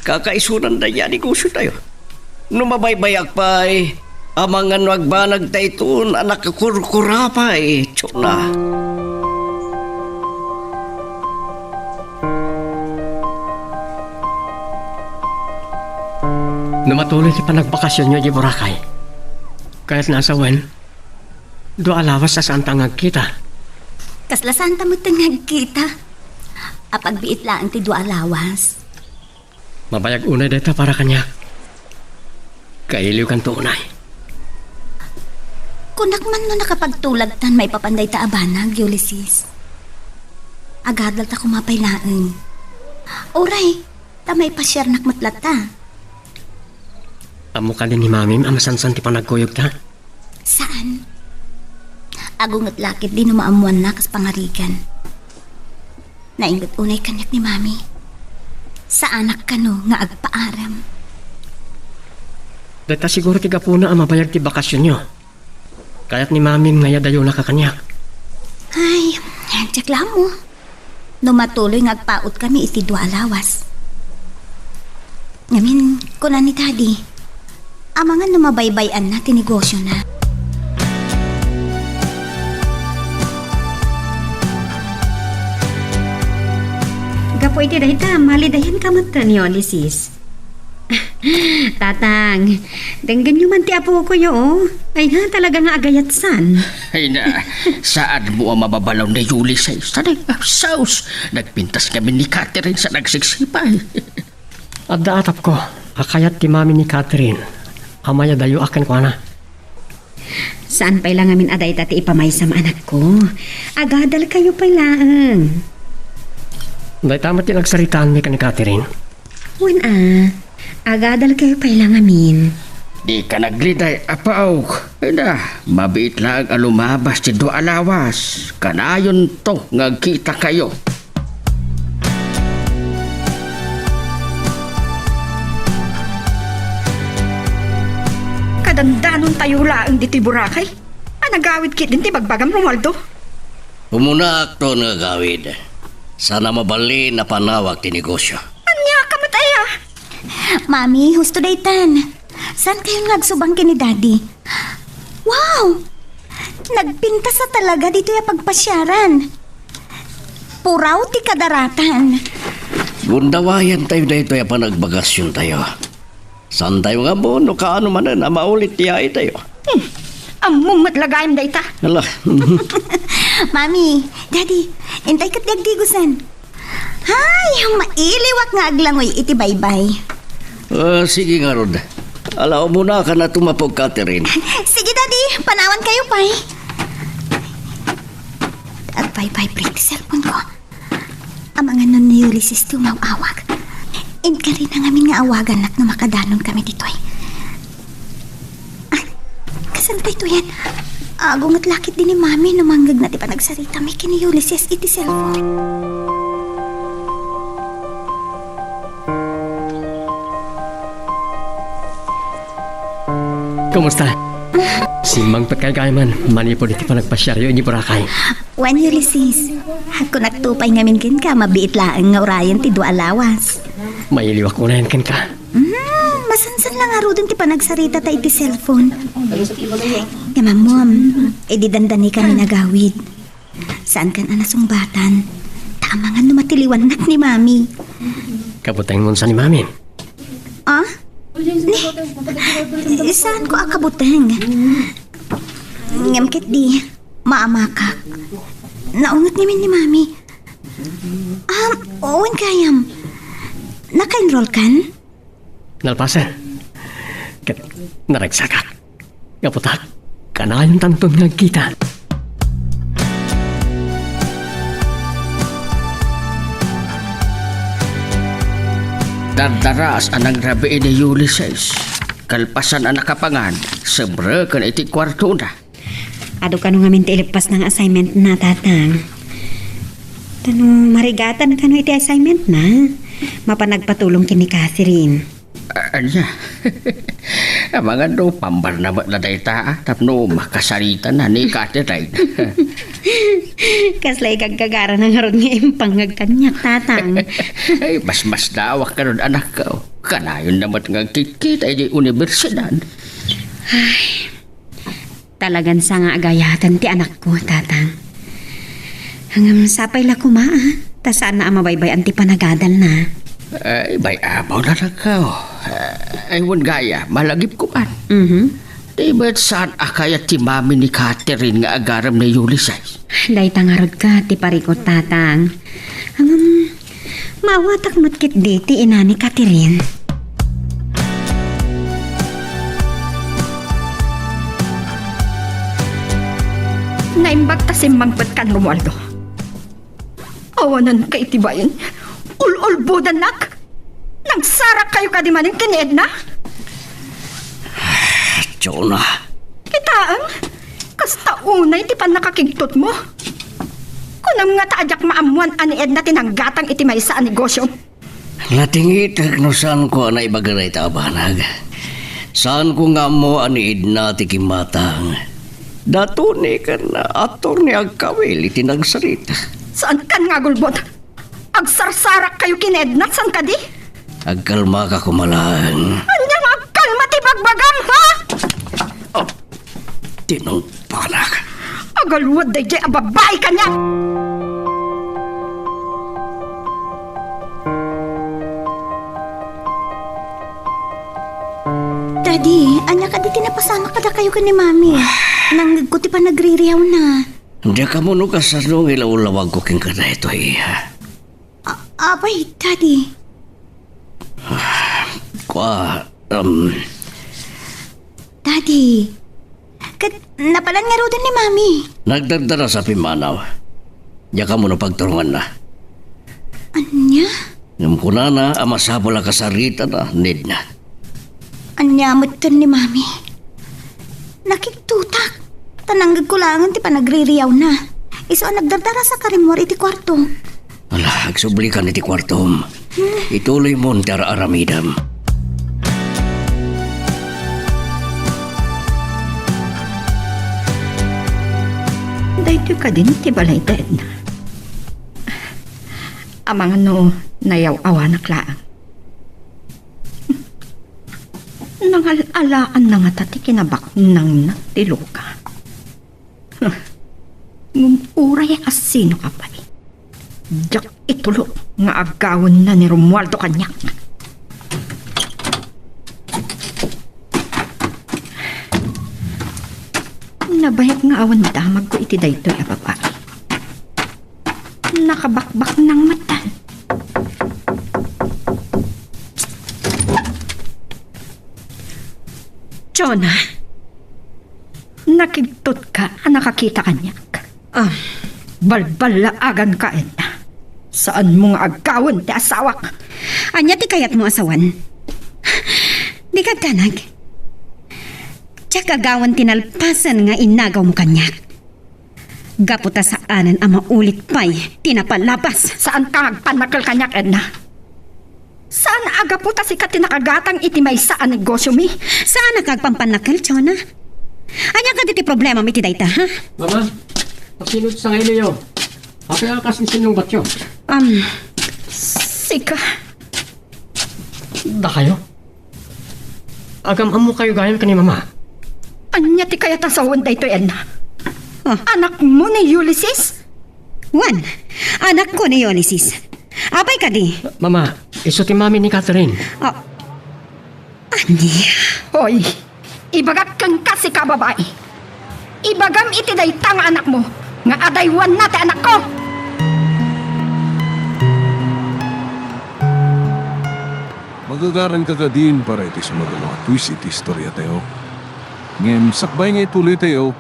Kakaisunan dayta a negosiotayo. No mabaybayak pay, amangan no agbanag daytoyen a nakakurkura pay, Jonah. No matuloy ti panagbakasionyo idiay Boracay, kayatna a sawen, dua a lawas a saanta nga agkita. Kasla saanta metten nga agkita. Apagbiit laeng ti dua a lawas. Mabayag unay dayta para kaniak. Kailiwkanto unay. Kunak man no nakapagtulagtan maipapan dayta a banag, Ulysses. Agadalta koma pay laeng. Uray, ta maipasiarnak met latta. Ammo kadi ni Mamim a masansan ti panagkuyogta? Saan. Agunget la ketdi no maammoanna kas pangarigan. Nainget unay kaniak ni Mami. Saanak kano nga agpaarem. Dayta siguro ti gapuna a mabayag ti bakasionyo. Kayat ni Mamim nga iyadayonaka kaniak. Ay, diak la ammo. No matuloy nga agpaotkami iti dua a lawas. Ngamin, kuna ni Daddy, amangan no mabaybay-anna ti negosiona. Gapu iti dayta, malidayanka metten, Ulysses. Tatang, denggenyo man ti apokoyo, oh. Ay na, talaga nga agayatsan. Ay na, saanmo a mababalaw ni Ulysses. Tanay, sus, nagpintas ngamin ni Catherine sa nagsiksipay. Adda atapko a kayat ti mami ni Catherine a mayadayoak kenkuana. Saan pay la ngamin a dayta ti ipamaysam, anakko. Agadalkayo pay laeng. Dayta met ti nagsaritaanmi ken ni Catherine. Wen a, agadalkayo pay la ngamin. Dika nagliday, apaok. Ida, mabiit laeng a lumabas ti dua a lawas. Kanayonto nga agkitakayo. Kadandanontayo laeng ditoy Boracay. A, nagawid ketdin ti bagbagam, Romualdo. Umunaakton nga agawid. Saan a mabalin a panawak ti negosio. Ania ka met aya? Mami, husto daytan. Saankayon nga agsubang ken ni Daddy? Wow! Nagpintas a talaga ditoy a pagpasiaran. Puraw ti kadaratan. Gundawayantayo daytoy a panagbakasiontayo. Saantayo nga ammo no kaano manen a maulit ti yaitayo. Hmm. Ammom met la gayam dayta. Ala. Mami, Daddy, intay ket ti agdigosen. Hay, mailiwak nga aglangoy iti baybay. Ah, sige ngarud. Ala, umunakan a tumapok, Catherine. Sige, Daddy, panawankayo pay. Agvibrate ti cellphone ko. Amangan no ni Ulysses ti umaw-awag. Inkarina ngamin nga awagannak no makadanon kami ditoy. Ah, kasano daytoyen? Agunget la ketdi ni Mami no mangngegna ti panagsaritami ken ni Ulysses iti cellphone. Kumusta? Simmangpetkay gayam manipud iti panagpasiaryo idiay Boracay. Wen, Ulysses, kunakto pay ngamin kenka, mabiit laeng nga urayen ti dua a lawas. Mailiwak unayen kenka. Hmm, masansan la ngaruden ti panagsaritata iti cellphone. Ngem ammom, idi dandani kami nagawid, saankan a nasungbatan, ta amangan no matiliwannak ni Mami. Kabutengmon sa ni Mami? Ah? Ni, saanko a kabuteng. Ngem ketdi, maamakak. Naunget ngamin ni Mami. Um, wen gayam. Naka-enroll kan? Nalpasen. Ket naregsakak. Gapu ta, kanayontanton nga agkita. Dardaras a nangrabii ni Ulysses. Kalpasan a nakapangan, sumreken iti kuartona. Adu kano ngamin ti ileppasna nga assignmentna, Tatang? Ta no marigatan kano iti assignmentna, mapan agpatulong ken ni Catherine. A-, ania? Amangan no pambarna met la dayta, a, tapno makasaritana ni Catherine. Kasla igaggagarana ngarud nga impangngeg kaniak, Tatang. Ay, mas masdawak kano, anakko. Kanayonna met nga agkitkita idiay universidad. Ay, Talagan sa nga agayaten ti anakko, Tatang. Ngem sapay la koma, a, ta saanna a mabaybay-an ti panagadalna. Ay, bay-abaw na lang kaw. Ay, wen gayam, malagipko man. Mhm. Di met saan a kayat ti mami ni Catherine nga agarem ni Ulysses? Dayta ngarud ket ti parikut, Tatang. Ngem, Maawatak met ketdi ti ina ni Catherine. Naimbag ta simmangpet kan Romualdo. Awananka iti bain. Ul-ulbodannak. Nagsarakkayo kadi manen ken ni Edna? Jonah. Kitaem, kasta unay ti pannakakigtotmo. Kunam ngata a diak maammoan a ni Edna ti nanggatang iti maysa a negosio. Natingitek no saanko a naibaga dayta a banag. Saanko nga ammo a ni Edna ti kimmatang. Da Tony ken Attorney agkawil iti nagsarita. Saankan nga agulbod? Agsarsarakkayo ken ni Edna, saan kadi? Agkalmaka koma laeng. Ania nga agkalma ti bagbagam, ha? Oh, tinungpanak. Agalwad daydiay a babai kaniak! Daddy, ania kadi ti napasamak kadakayo ken ni Mami? Nangngegko ti panagririawna. Diak ammo no kasano nga ilawlawagko kenka daytoy. A-, apay, Daddy? Ah, kua, um, Daddy, ket napalan ngaruden ni Mami. Nagdardaras a pimmanaw. Diak ammo no pagturunganna. Ania? Ngem kunana a masapul a kasaritana ni Edna. Ania metten ni Mami? Nakigtotak. Ta nangngegko laengen ti panagririawna. Isu a nagdardaras a karimmuar iti kuarto. Ala, agsublikan iti kuartom. Hmm. Ituloymon ti ar-aramidem. Daytoy kadin ti balay da Edna. Amangan no nayaw-awanak laeng. Nangal-alaanna ngata ti kinabaknangna ti luka. Ngem uray a sino ka pay, diak itulo nga agawenna ni Romualdo kaniak. Nabayag nga awan damagko iti daytoy a babai. Nakabakbaknang met. Jonah, nakigtotka a nakakita kaniak. Ah. Balballaaganka, Edna. Saanmo nga agawen ti asawak. Ania ti kayatmo a sawen? Dika agdanag. Diak agawen ti nalpasen nga inagawmo kaniak. Gapu ta saanen a maulit pay ti napalabas. Saanka nga agpannakkel kaniak, Edna. Saan a gapu ta sika ti nakagatang iti maysa a negosyomi. Saanak nga agpampannakel, Jonah. Ania kadi ti problemam iti dayta, ha? Mama, asino ti sangailiyo? Apay a kas insinnungbatyo? Um, sika. Dakayo? Agam-ammokayo gayam ken ni Mama? Ania ti kayat a sawen daytoy, Edna? Ah. Anakmo ni Ulysses? Wen, anakko ni Ulysses. Apay kadi? Mama, isu ti mami ni Catherine. Ah, ania? Hoy, ibagak kenka, sika babai. Ibagam iti dayta nga anakmo nga adaywanna ti anakko. Magagaranka kadin para iti sumaruno a twist iti istoriatayo. Ngem sakbay nga ituloytayo,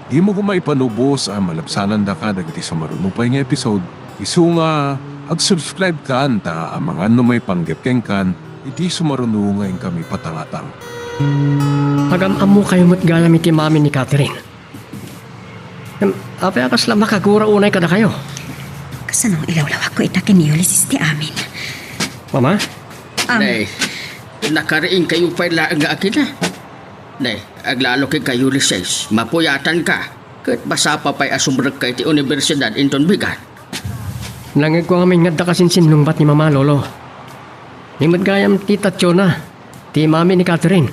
dimo koma ipanubos a malabsanandaka dagiti sumaruno pay nga episode. Isu nga, ag-subscribe kan ta amangan no maipanggep kenkan iti sumaruno nga inkami patangatang. Agam-ammokayo met gayam iti mami ni Catherine. Em, apay a kasla makagura unay kadakayo? Kasano ilawlawakko ita ken ni Ulysses ti amin? Mama? Am- Nay, nakariingkayo pay laeng nga agina. Nay, aglalo kenka, Ulysses, mapuyatanka. Ket masapa pay a sumrekka iti universidad inton bigat. Nangngegko ngamin nga adda kasinsinnungbat ni Mama, Lolo. Ni met gayam ti Tationa, ti mami ni Catherine.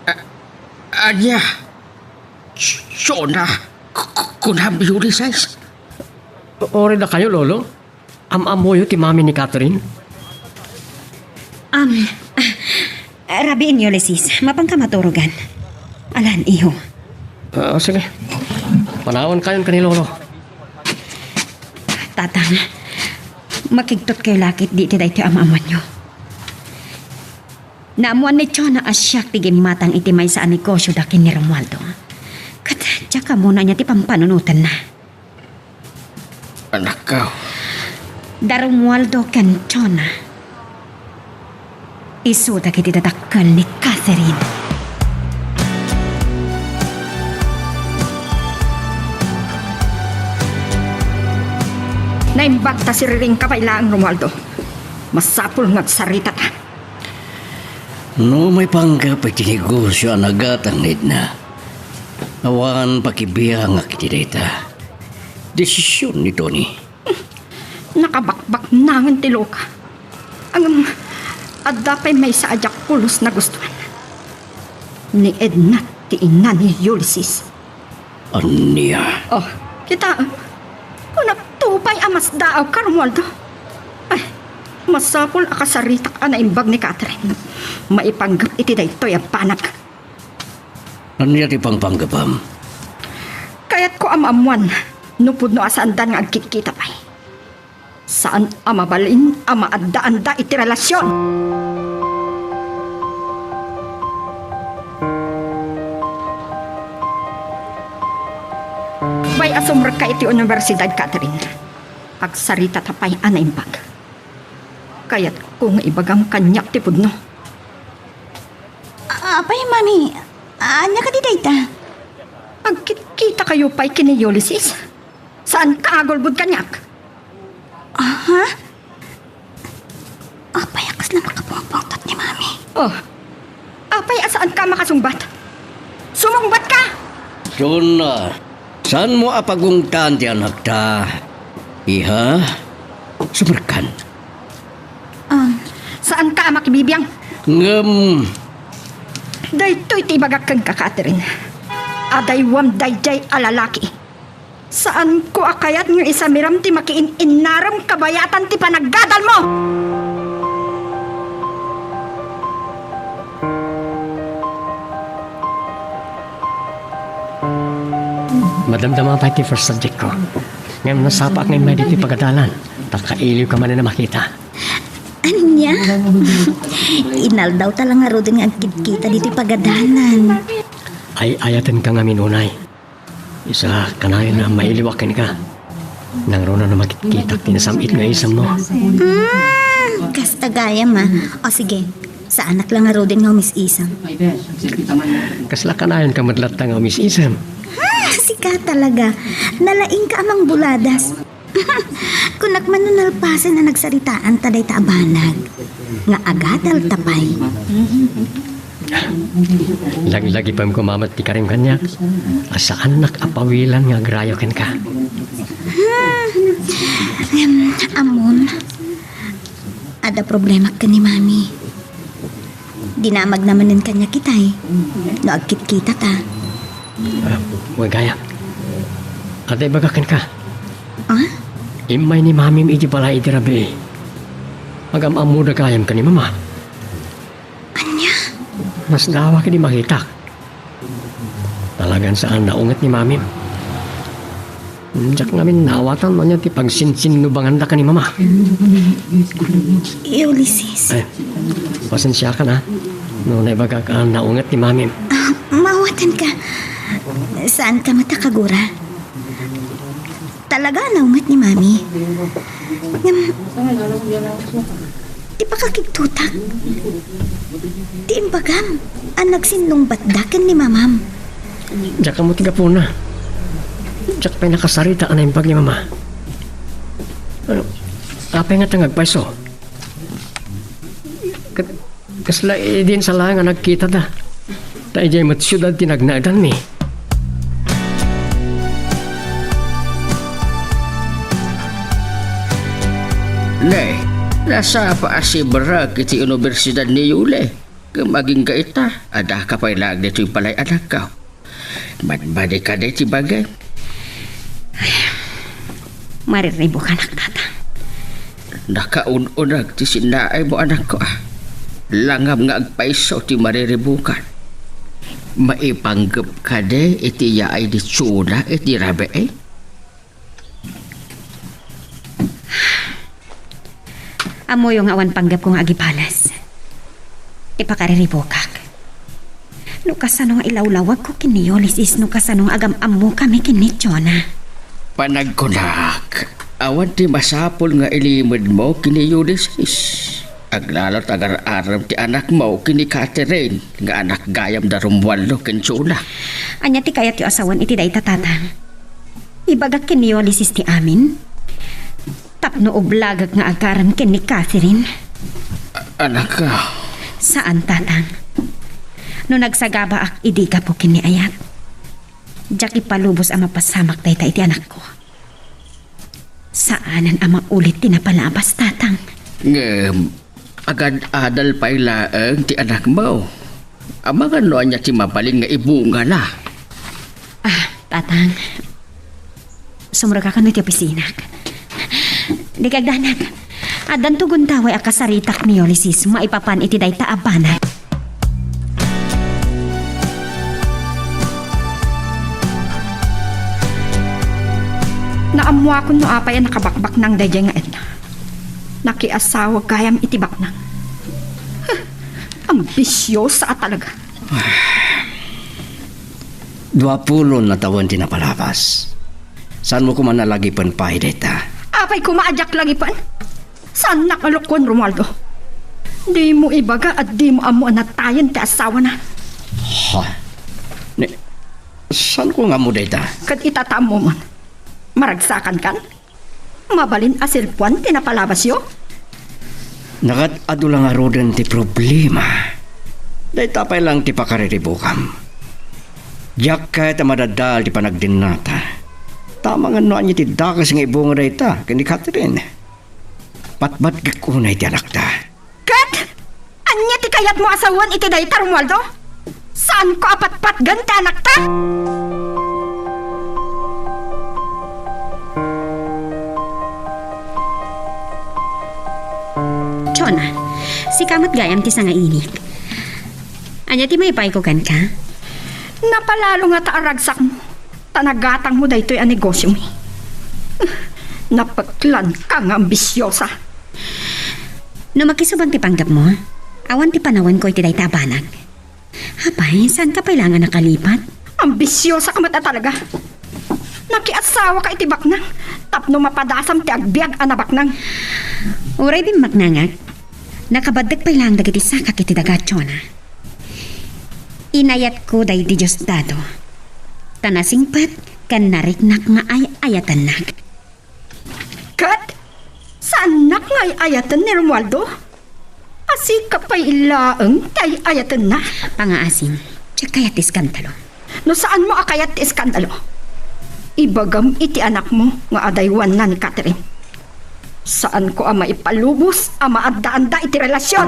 A-, ania? Ch-, Jonah, k-, k-, kunam, Ulysses? Uray dakayo, Lolo? Am-ammoyo ti mami ni Catherine? Am, ah, rabiin, Ulysses. Mapanka maturogan. Alan, iho. Ah, sige. Panawankayon ken ni Lolo. Tatang, makigtotkayo la ketdi iti daytoy am-ammoanyo. Naammoan ni Jonah a siak ti gimmatang iti maysa a negosio da ken ni Romualdo. Ket diak ammo no ania ti pampanunotenna. Anakko. Da Romualdo ken Jonah, isu dagiti dadakkel ni Catherine. Naimbag ta siriringka pay laeng, Romualdo. Masapul nga agsaritata. No maipanggep iti negosio a nagatang ni Edna, awan pakibiangak iti dayta. Desisyon ni Tony. Nakabakbaknangen ti loka. Ngem adda pay maysa a diak pulos nagustuan. Ni Edna ti ina ni Ulysses. Ania? Oh, kitaem. Kunakto pay a masdaawka, Romualdo. Ay, masapul a kasaritak a naimbag ni Catherine. Maipanggep iti daytoy a banag. Ania ti pangpanggepam? Kayatko a maammoan no pudno a saandan nga agkitkita pay. Saan a mabalin a maaddaanda iti relasion. Bay a sumrekka iti universidad, Catherine, agsaritata pay a naimbag. Kayatko nga ibagam kaniak ti pudno. A-, apay, Mami? Ania kadi dayta? Agkitkitakayo pay ken ni Ulysses? Saanka nga agulbod kaniak? Aha? Apay a kasla makapungpungtot ni Mami? Oh, apay a saanka a makasungbat? Sumungbatka! Jonah, saanmo a pagungtan ti anakta. Iha, sumrekkan. Um, saanka a makibibiang? Ngem, daytoy ti ibagak kenka, Catherine. Adaywam daydiay a lalaki. Saanko a kayat nga isamiram ti makiin-innarem kabayatan ti panaggadalmo! Madamdama pay ti first subject ko. Ngem nasapaak nga immay ditoy pagadalan. Ta kailiwka manen a makita. Ania? Inaldaw ta la ngaruden nga agkitkita ditoy pagadalan. Ay, ayatenka ngamin unay. Isa, kanayon a mailiwak kenka. Nangruna no makitkitak ti nasam-it nga isemmo. Hmm, kasta gayam a. O sige, saanak la ngaruden nga umis-isem. Kasla kanayonka met latta nga umis-isem. Hmm, sika talaga. Nalaingka a mangbuladas. Kunak man no nalpasen a nagsaritaanta dayta a banag. Nga agadalta pay. Laglagipem koma met ti karim kaniak, a saannak a pawilan nga agrayo kenka. Hmm. Em, ammom, adda problemak ken ni Mami. Dinamagna manen kaniak itay no agkitkitata. Ah, wen gayam. Adda ibagak kenka. Ah? Immay ni Mamim iti balay iti rabii. Agam-ammoda gayam ken ni Mama. Ania? Nasdawak idi makitak. Talagan saan naunget ni Mamim. Diak ngamin naawatan no ania ti pagsinsinnubanganda ken ni Mama. Ulysses. Ay, pasensiakan, a. No naibagak a naunget ni Mamim. Ah, maawatanka. Saanka met a kagura. Talaga a naunget ni Mami. Ngem, ti pakakigtotak. Ti imbagam a nagsinnungbatda ken ni Mamam. Diak ammo ti gapuna. Diak pay nakasarita a naimbag ni Mama. Ano, apay ngata nga agpayso? Ket Kasla idin sa laeng a nagkitada. Ta idiay met siudad ti nagnaedanmi. Ne, nasapa a sibrek iti universidad ni Yuli. Ngem agingga ita, adda ka pay laeng ditoy balay, anakko. Madmadika daytoy bagim. Ay, mariribukanak, Tatang. Nakaun-uneg ti sinnaaymo, anakko, a. Langam nga agpayso ti mariribukan. Maipanggep kadi iti yaay ni Chona iti rabii? Ammoyo nga awan panggepko nga agibales ti pakariribukak. No kasano nga ilawlawagko ken ni Ulysses, no kasano nga agam-ammokami ken ni Jonah. Panagkunak, awan ti masapul nga ilimedmo ken ni Ulysses. Aglalo ta agar-arem ti anakmo ken ni Catherine nga anak gayam da Romualdo ken Jonah. Ania ti kayatyo a sawen iti dayta, Tatang? Ibagak ken ni Ulysses ti amin? Tapno ublagek nga agarem ken ni Catherine? A-, anak, a. Saan, Tatang. No nagsagabaak idi gapu ken ni Ayat, diak ipalubos a mapasamak dayta iti anakko. Saanen a maulit ti napalabas, Tatang. Ngem, agad-adal pay laeng ti anakmo. Amangan no ania ti mabalin nga ibungana. Ah, Tatang. Sumrekka kano iti opisinak. Dika agdanag. Addanto gundaway a kasaritak ni Ulysses maipapan iti dayta a banag. Naammoakon no apay a nakabakbaknang daydiay nga Edna. Nakiasawa gayam iti baknang. Huh, ambisiosa a talaga. Dua pulon a tawen ti napalabas. Saanmo koma a lagipen pay dayta? Apay koma a diak lagipen? Saannak a lokon, Romualdo. Dimo ibaga a dimo ammo a natayen ti asawana. Ha? Ni, saanko nga ammo dayta? Ket ita ta ammo man. Maragsakankan? Mabalin a selpoan ti napalabasyo? Nakat adu la ngaruden ti problema. Dayta pay laeng ti pakariribukam. Diak ket a madadael ti panagdennata. Ta amangan no ania ti dakes nga ibunga dayta ken ni Catherine. Patpatgek unay ti anakta. Ket ania ti kayatmo a sawen iti dayta, Romualdo? Saanko a patpatgen ti anakta? Jonah, sika met gayam ti sangainik. Ania ti maipayko kenka? Napalalo ngata a ragsakmo. Ta nagatangmo daytoy a negosyomi. Napeklanka nga ambisiosa. No makisubang ti panggepmo, awan ti panawenko iti dayta a banag. Apay, saanka pay laeng a nakalipat? Ambisiosaka met a talaga. Nakiasawaka iti baknang tapno mapadasam ti agbiag a nabaknang. Uray dimmaknangak, nakabaddek pay laeng dagiti sakak iti daga, Jonah. Inayatko daydi Diosdado, ta nasingpet ken nariknak nga ay-ayatennak. Ket saannak nga ay-ayaten ni Romualdo? A Sika pay laeng ti ay-ayatenna. Pangaasim, diak kayat ti iskandalo. No saanmo a kayat ti iskandalo, ibagam iti anakmo nga adaywanna ni Catherine. Saanko a maipalubos a maaddaanda iti relasion.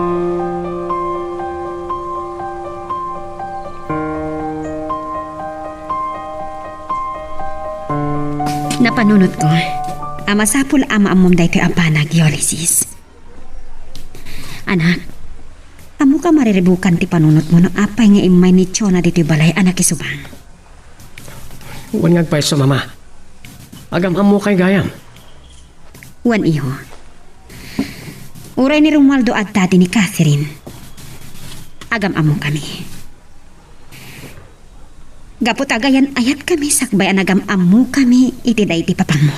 Napanunotko a masapul a maammom daytoy a banag, Ulysses. Anak, ammok a mariribukan ti panunotmo no apay nga immay ni Jonah ditoy balay a nakisubang. Wen nga agpayso, Mama. Agam-ammokay gayam. Wen, iho. Uray ni Romualdo adda daydi ni Catherine, agam-ammokami. Gapu ta agayan-ayatkami sakbay a nagam-ammokami iti daydi papanmo.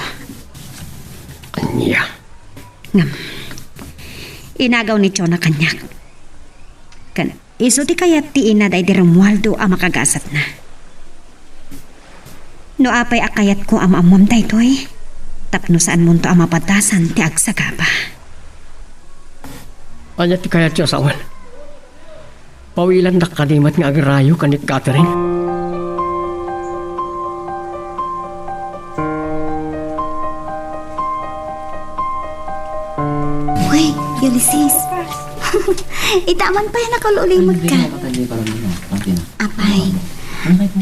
Ania? Ngem, inagaw ni Jonah kaniak. Ken isu ti kayat ti ina daydi Romualdo a makagasatna. No apay a kayatko a maammom daytoy, tapno saanmonto a mapadasan ti agsagaba. Ania ti kayatyo a sawen? Pawilandak kadi met nga agrayo ken ni Catherine. Uy, Ulysses. Ita man pay a nakaul-ulimekka. Apay,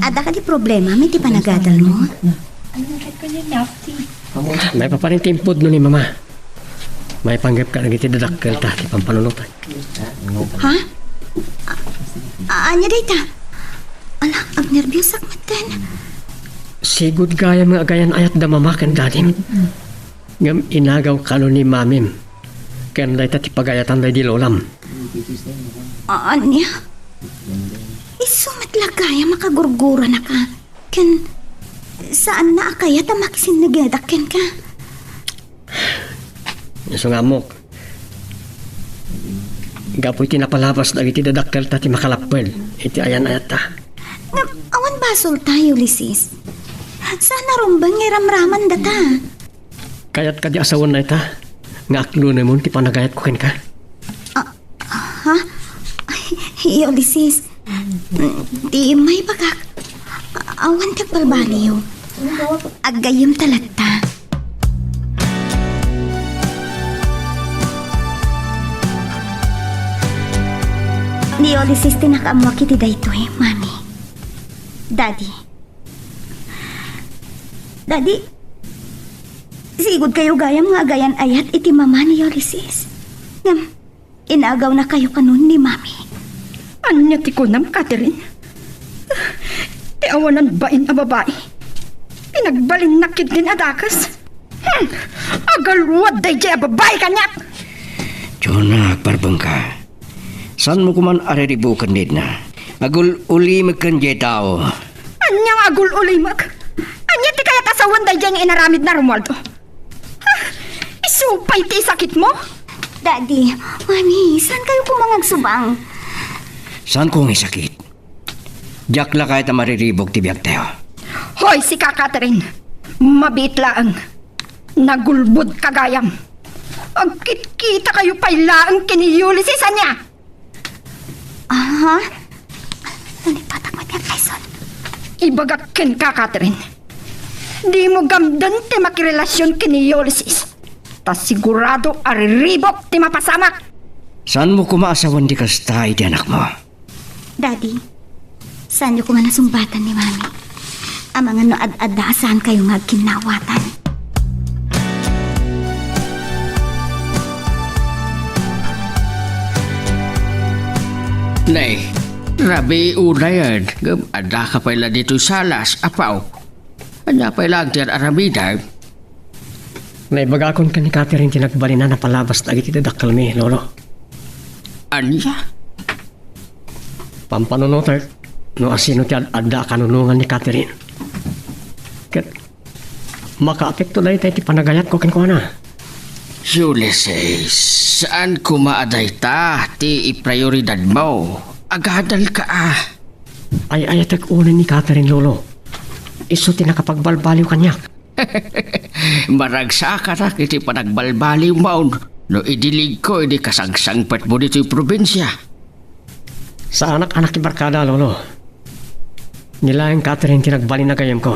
adda kadi problema iti panagadalmo? Maipapan ti impudno ni Mama. Maipanggepka dagiti dadakkelta ti pampanunotek. Ha? A-, a-, ania dayta? Ala, agnerbiasak metten. Sigud gayam nga agayan-ayatda Mama ken Dadim. Ngem inagaw kano ni Mamim ken dayta ti pagayatan daydi Lolam. A-, ania? Isu met la gayam a kagurguranaka. Ken saanna a kayat a makisinnagedak kenka. Isu nga ammok, gapu iti napalabas dagiti dadakkelta ti makalapped iti ayan-ayatta. Ngem awan basolta, Ulysses. Saan a rumbeng nga iramramandata. Kayat kadi a sawen dayta nga aklunemon ti panagayatko kenka? Ah, ha? Ay, Ulysses. Di maibagak. Awan ti agbalbaliw. Aggayyemta latta. Ni Ulysses ti nakaammuak iti daytoy, Mami. Daddy. Daddy, sigud kayo gayam nga agayan-ayat iti mama ni Ulysses. Ngem, inagawnakayo kanon ni Mami. Ania ti kunam, Catherine? Ti awanan bain a babai, pinagbalinnak ketdin a dakes. Hmm! Agalwad daydiay a babai kaniak! Jonah, agparbengka. Saanmo koman a riribuken ni Edna? Agul-ulimek ken diay tao. Ania nga agul-ulimek? Ania ti kayat a sawen daydiay nga inaramidna, Romualdo? Ha? Isu pay ti isakitmo? Daddy, Mami, saan kayo koma nga agsubang? Saanko nga isakit? Diak la kayat a mariribuk ti biagtayo. Hoy, sika, Catherine! Mabiit laeng. Nagulbodka gayam. Agkitkita kayo pay laeng ken ni Ulysses, ania? Aha? Nalipatak met nga kaison. Ibagak kenka, Catherine. Dimo gamden ti makirelasion ken ni Ulysses. Ta sigurado a riribuk ti mapasamak. Saanmo koma a sawen ti kasta iti anakmo? Daddy, saanyo koma nasungbatan ni Mami? Amangan no ad-adda a saan kayo nga agkinnawatan. Nay, rabii unayen, ngem addaka pay la ditoy salas, apo. Ania pay laeng ti ar-aramidem? Naibagakon ken ni Catherine ti nagbalinan a palabas dagiti dadakkelmi, Lolo. Ania? Pampanunotek no asino ti ad-adda a kanunongan ni Catherine. Ket makaapekto dayta iti panagayatko kenkuana. Ulysses, saan koma a dayta ti iprioridadmo. Agadalka a. Ay-ayatek unay ni Catherine, Lolo. Isu ti nakapagbalbaliw kaniak. Maragsakanak iti panagbalbaliwmo. No idiligko idi kasangsangpetmo ditoy probinsia. Saanak a nakibarkada, Lolo. Ni laeng Catherine ti nagbalin a gayyemko.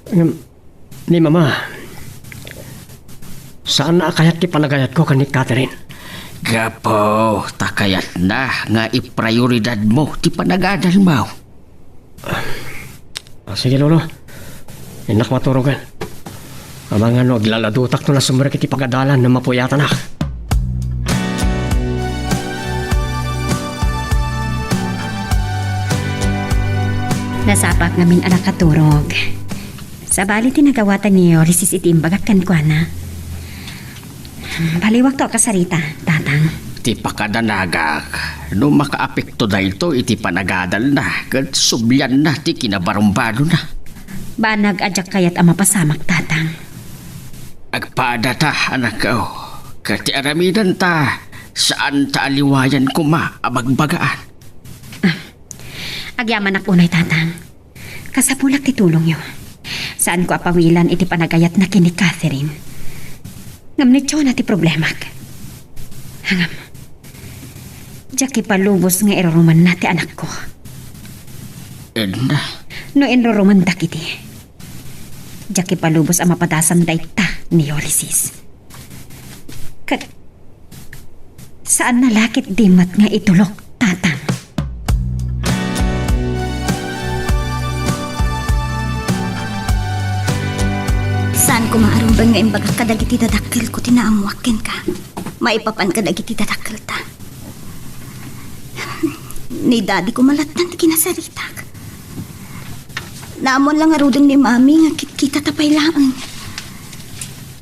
Ngem, ni Mama, saanna a kayat ti panagayatko ken ni Catherine. Gapu ta kayatna nga iprioridadmo ti panagadalmo. Ah, sige, Lolo. Innak maturogen. Amangan no aglaladutak no nasumrek iti pagadalan no mapuyatanak. Nasapaak ngamin a nakaturog. Sabali ti nagawatan ni Ulysses iti imbagak kenkuana. Baliwakto a kasarita, Tatang. Ti pakadanagak, no makaapekto daytoy iti panagadalna ket sublianna ti kinabarumbalona. Banag a diak kayat a mapasamak, Tatang. Agpadata, anakko, ket ti aramidenta, saanta a liwayan koma a bagbagaan. Ah, agyamanak unay, Tatang. Kasapulak ti tulongyo. Saanko a pawilan iti panagayatna ken ni Catherine. Ngem ni Jonah ti problemak. Ngem, diak ipalubos nga irurumanna ti anakko. Edna. No inrurumandak iti, diak ipalubos a mapadasan dayta ni Ulysses. Ket saanna la ketdi met nga itulok, Tatang. Saan koma a rumbeng nga imbagak kadagiti dadakkelko ti naammoak kenka maipapan kadagiti dadakkelta. Ni Daddy koma latta ti kinasaritak. Naammoan la ngaruden ni Mami nga kitkitata pay laeng.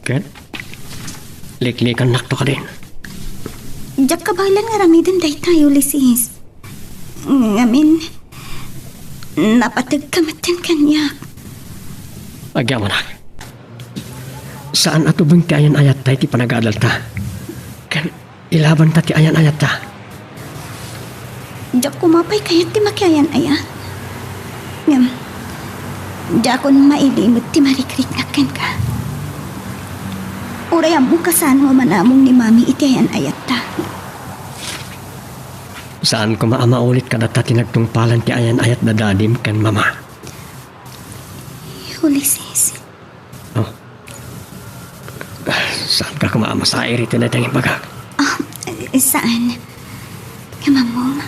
Ket? Liklikannakto kadin. Diak kabaelan nga aramiden dayta, Ulysses. Ngamin, napategka metten kaniak. Agyamanak. Saan a tubeng ti ayan-ayatta iti panagadalta. Ken ilabanta ti ayan-ayatta. Diak koma pay kayat ti makiayan-ayat. Ngem, diakon mailimut ti marikriknak kenka. Uray ammok kasano a manamong ni Mami iti ayan-ayatta. Saan koma a maulit kadata ti nagtungpalan ti ayan-ayat da Dadim ken Mama. Ulysses. Oh. Saanka koma a masair iti dayta nga imbagak? Ah, saan. Ngem ammom,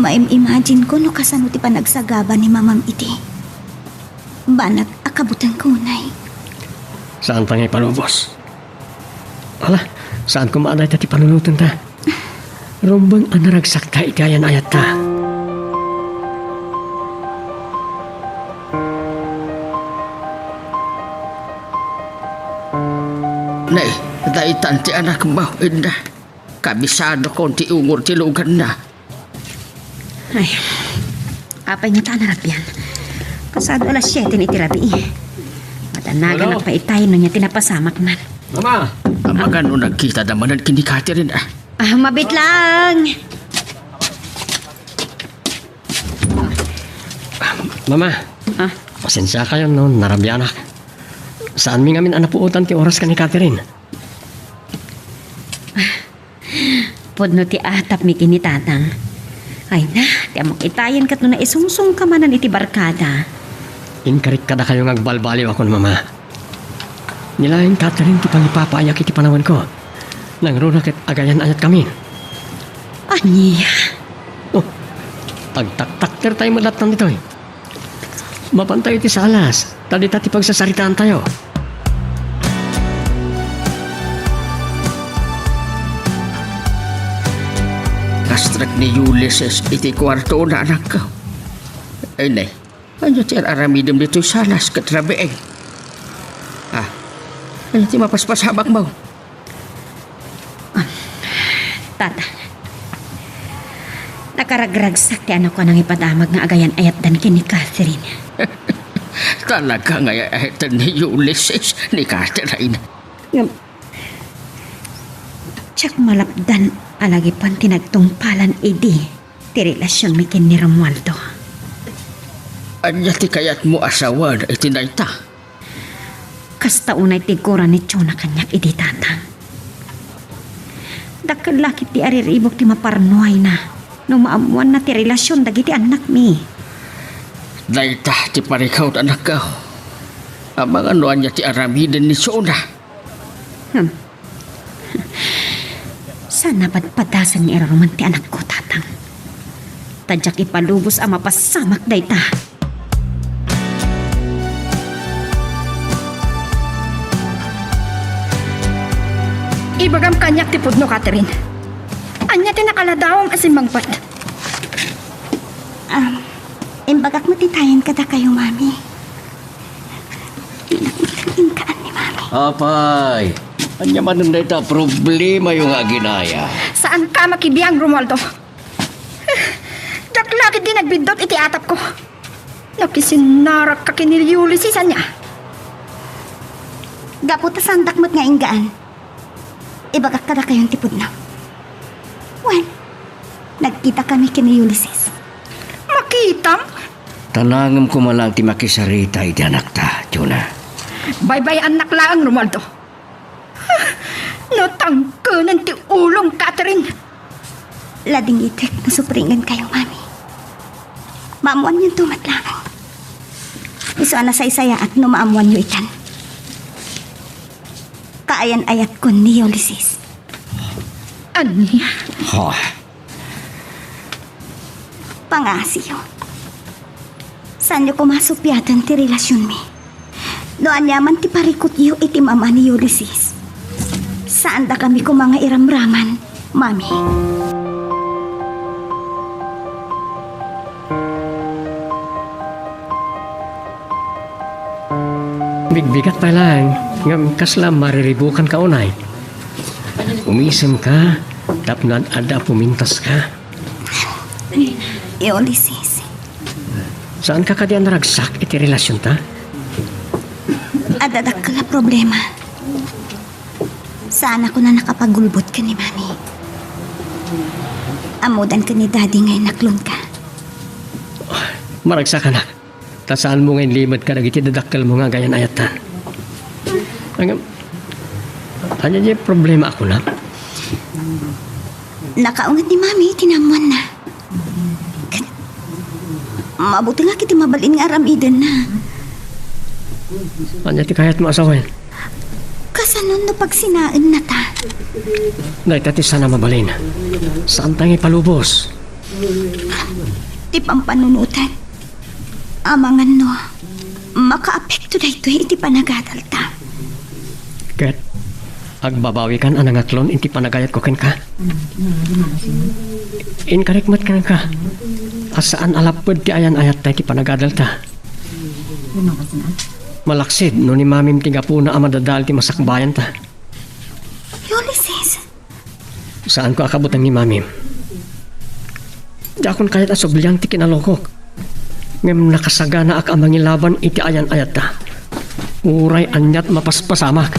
maim-imagine ko no kasano ti panagsagaba ni Mamam iti banag a kabutengko unay. Saanta nga ipalubos. Hala, saan koma a dayta ti panunotenta. Rumbeng a naragsakta iti ayan-ayatta. Nay, daytan ti anakmo, Edna. Kabisadokon ti ungor ti luganna. Ay, apay ngata a narabian? Pasado alas siete iti rabii. Madanagan Hello? Pay itayen no ania ti napasamaknan. Mama! Amangan no nagkitada manen ken ni Catherine, ah. Ah, mabit lang. Mama, Ah? Pasensiakayon no narabianak. Saanmi ngamin a napuotan ti oras ken ni Catherine. Pudno ti atapmi ken ni Tatang. Ay na, ti ammok itayen ket no naisungsongka manen iti barkada. Inkarik kadakayo nga agbalbaliwakon, Mama. Ni laeng Catherine ti pangipapaayak iti panawanko. Nangruna ket agayan-ayatkami. Ania? Oh, agtaktaktertayo met latta ditoy. Mapantayo iti salas, ta dita ti pagsasaritaantayo. Kastrek ni Ulysses iti kuartona, anakko. Ay, nay, ania ti ar-aramidem ditoy salas ket rabiin? Ah, ania ti mapaspasabakmo? Tata, nakaragragsak ti anakko a nangipadamag nga agayan-ayatdan ken ni Catherine. Talaga nga ay-ayatdan ni Ulysses ni Catherine. Ngem, diak malapdan a lagipan ti nagtungpalan idi ti relasionmi ken ni Romualdo. Ania ti kayatmo a sawen iti dayta? Kasta unay ti igguran ni Jonah kaniak idi, Tatang. Dakkel la ket ti ariribuk ti maparnuayna no maammoanna ti relasion dagiti annakmi. Dayta ti parikut, anakko. Amangan no ania ti aramiden ni Jonah. Hmm. Saan a padpadasen nga iraruman ti anakko, Tatang. Ta diak ipalubos a mapasamak dayta. Ibagam kaniak ti pudno, Catherine. Ania ti nakaladawam a simmangpet? Um, imbagak met itayen kadakayo, Mami. Inkaan ni Mami. Apay, ania manen dayta a problemayo nga aginaya? Saanka makibiang, Romualdo. Diak la ketdi nagbiddut iti atapko. Nakisinarakka ken ni Ulysses, ania? Gapu ta saandak met nga inggaan, ibagak kadakayon ti pudno. Wen, nagkitakami ken ni Ulysses. Makitam? Tanangem koma laeng ti makisarita iti anakta, Jonah. Baybay-annak laeng, Romualdo. No tangkenen ti ulom, Catherine. Ladingitek no supringenkayo, Mami. Maammoanyonto met laeng. Isu a nasaysayaat no maammoanyo itan. Kaayan-ayatkon ni Ulysses. Ania? Ha? Pangaasiyo. Saanyo koma supiaten ti relasionmi. No aniaman ti parikutyo iti mama ni Ulysses, saandakami koma nga iramraman, Mami. Bigbigat pay laeng, ngem kasla mariribukanka unay. Umisemka tapno ad-adda a pumintaska. Ulysses. Saanka kadi a naragsak iti relasionta? Adda dakkel a problema. Saanakon a nakapagulbod ken ni Mami. Ammodan ken ni Daddy nga inaklonka. Maragsak, anak. Ta saanmo nga inlimed kadagiti dadakkelmo nga agayan-ayatta. Ngem, ania diay problema a kunak? Nakaunget ni Mami iti naammoanna. Ket mabutengak iti mabalin nga aramidenna. Ania ti kayatmo a sawen? Kasano no pagsinaennata? Dayta ti saan a mabalin. Saanta nga ipalubos. Ti pampanunotan. Amangan no makaapekto daytoy iti panagadalta. Ket agbabawikan a nangaklon iti panagayatko kenka. Inkarik met kenka a saan a lapped ti ayan-ayatta iti panagadalta. Malaksid no ni Mamim ti gapuna a madadael ti masakbayanta. Ulysses. Saanko a kabuteng ni Mamim. Diakon kayat a sublian ti kinalokok. Ngem nakasaganaak a mangilaban iti ayan-ayatta. Uray aniat mapaspasamak.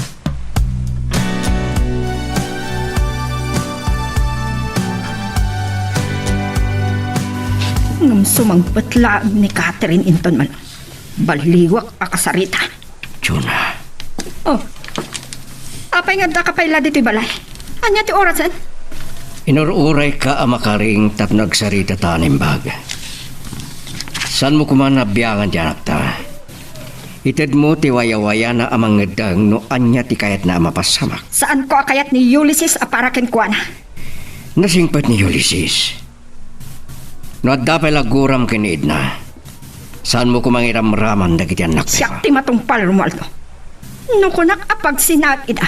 Ngem sumangpet laeng ni Catherine inton man. Baliwak a kasarita. Jonah. Oh. Apay nga addaka pay la ditoy balay? Ania ti orasen? Inur-urayka a makariing tapno agsaritata a naimbag. Saanmo koma nabiangan ti anakta. Itedmo ti wayawayana a mangeddeng no ania ti kayatna a mapasamak. Saanko a kayat ni Ulysses a para kenkuana. Nasingpet ni Ulysses. No adda pay la guram ken ni Edna, saanmo koma nga iramraman dagiti annaktayo. Siak ti matungpal, Romualdo. No kunak a pagsinaek ida,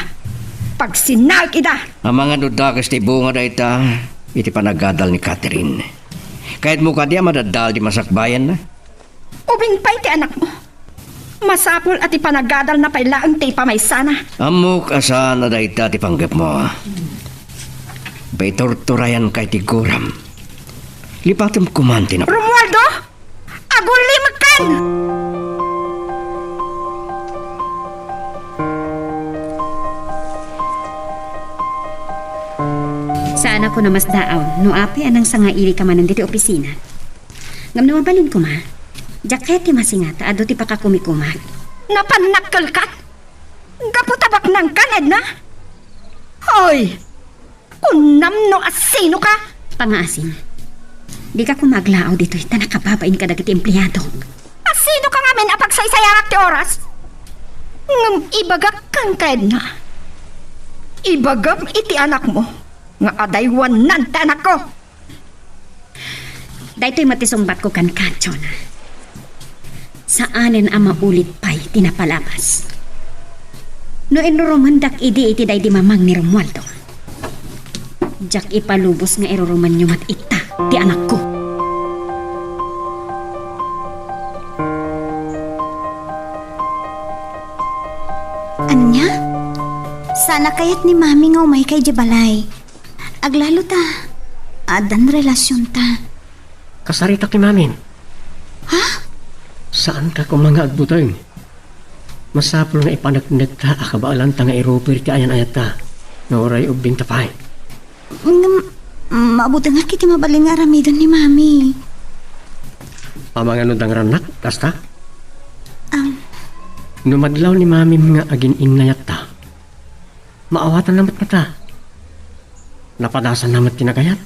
pagsinaek ida! Amangan no dakes ti bunga dayta iti panagadal ni Catherine. Kayatmo kadi a madadael ti masakbayanna? Ubing pay ti anakmo. Masapul a ti panagadalna pay laeng ti ipamaysana. Ammok a saan a dayta ti panggepmo. Paiturturayanka iti guram. Lipatem koman ti nap- Romualdo! Agulimekkan! Saan a kunak a masdaaw no apay a nangsangailika manen ditoy opisina. Ngem no mabalin koma, diak kayat ti masinga ta adu ti pakakumikumak. Napannakkelkan? Edna? Hoy! Kunam no asinoka? Pangaasim, dika koma aglaaw ditoy ta nakababain kadagiti empleadok. Asinoka ngamin a pagsaysayangak ti oras? Ngem ibagak kenka, Edna. Ibagam iti anakmo nga adaywanan ti anakko. Daytoy met ti sungbatko kenka, Jonah. Saanen a maulit pay ti napalabas. No inrurumendak idi iti daydi mamang ni Romualdo, diak ipalubos nga irurumenyo met ita ti anakko. Ania? Saan a kayat ni Mami nga umayka idiay balay. Aglalo ta, addan relasionta. Kasaritak ni Mamin. Ha? Saanka koma nga agbuteng. Masapul nga ipaneknekta a kabaalanta nga irupir ti ayan-ayatta, no uray ubbingta pay. Ngem, mabutengak iti mabalin nga aramiden ni Mami. Amangan no dangrannak, kasta? Am. No madlaw ni Mamim nga agin-innayatta, maawatanna met ngata. Napadasanna met ti nagayat.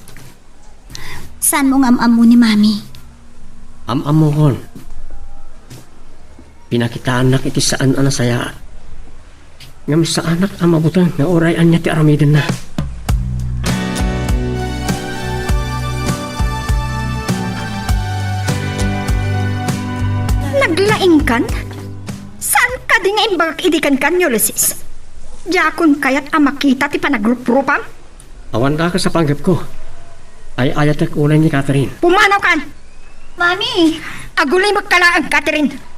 Saanmo nga am-ammo ni Mami? Am-ammokon. Pinakitaannak iti saan a nasayaat. Ngem saanak a mabuteng nga uray ania ti aramidenna. Naglaingkan? Saan kadi nga imbagak idi kenka, Ulysses? Diakon kayat a makita ti panagruprupam? Awan dakes a panggepko. Ay-ayatek unay ni Catherine. Pumanawkan! Mami! Agulimekka laeng, Catherine!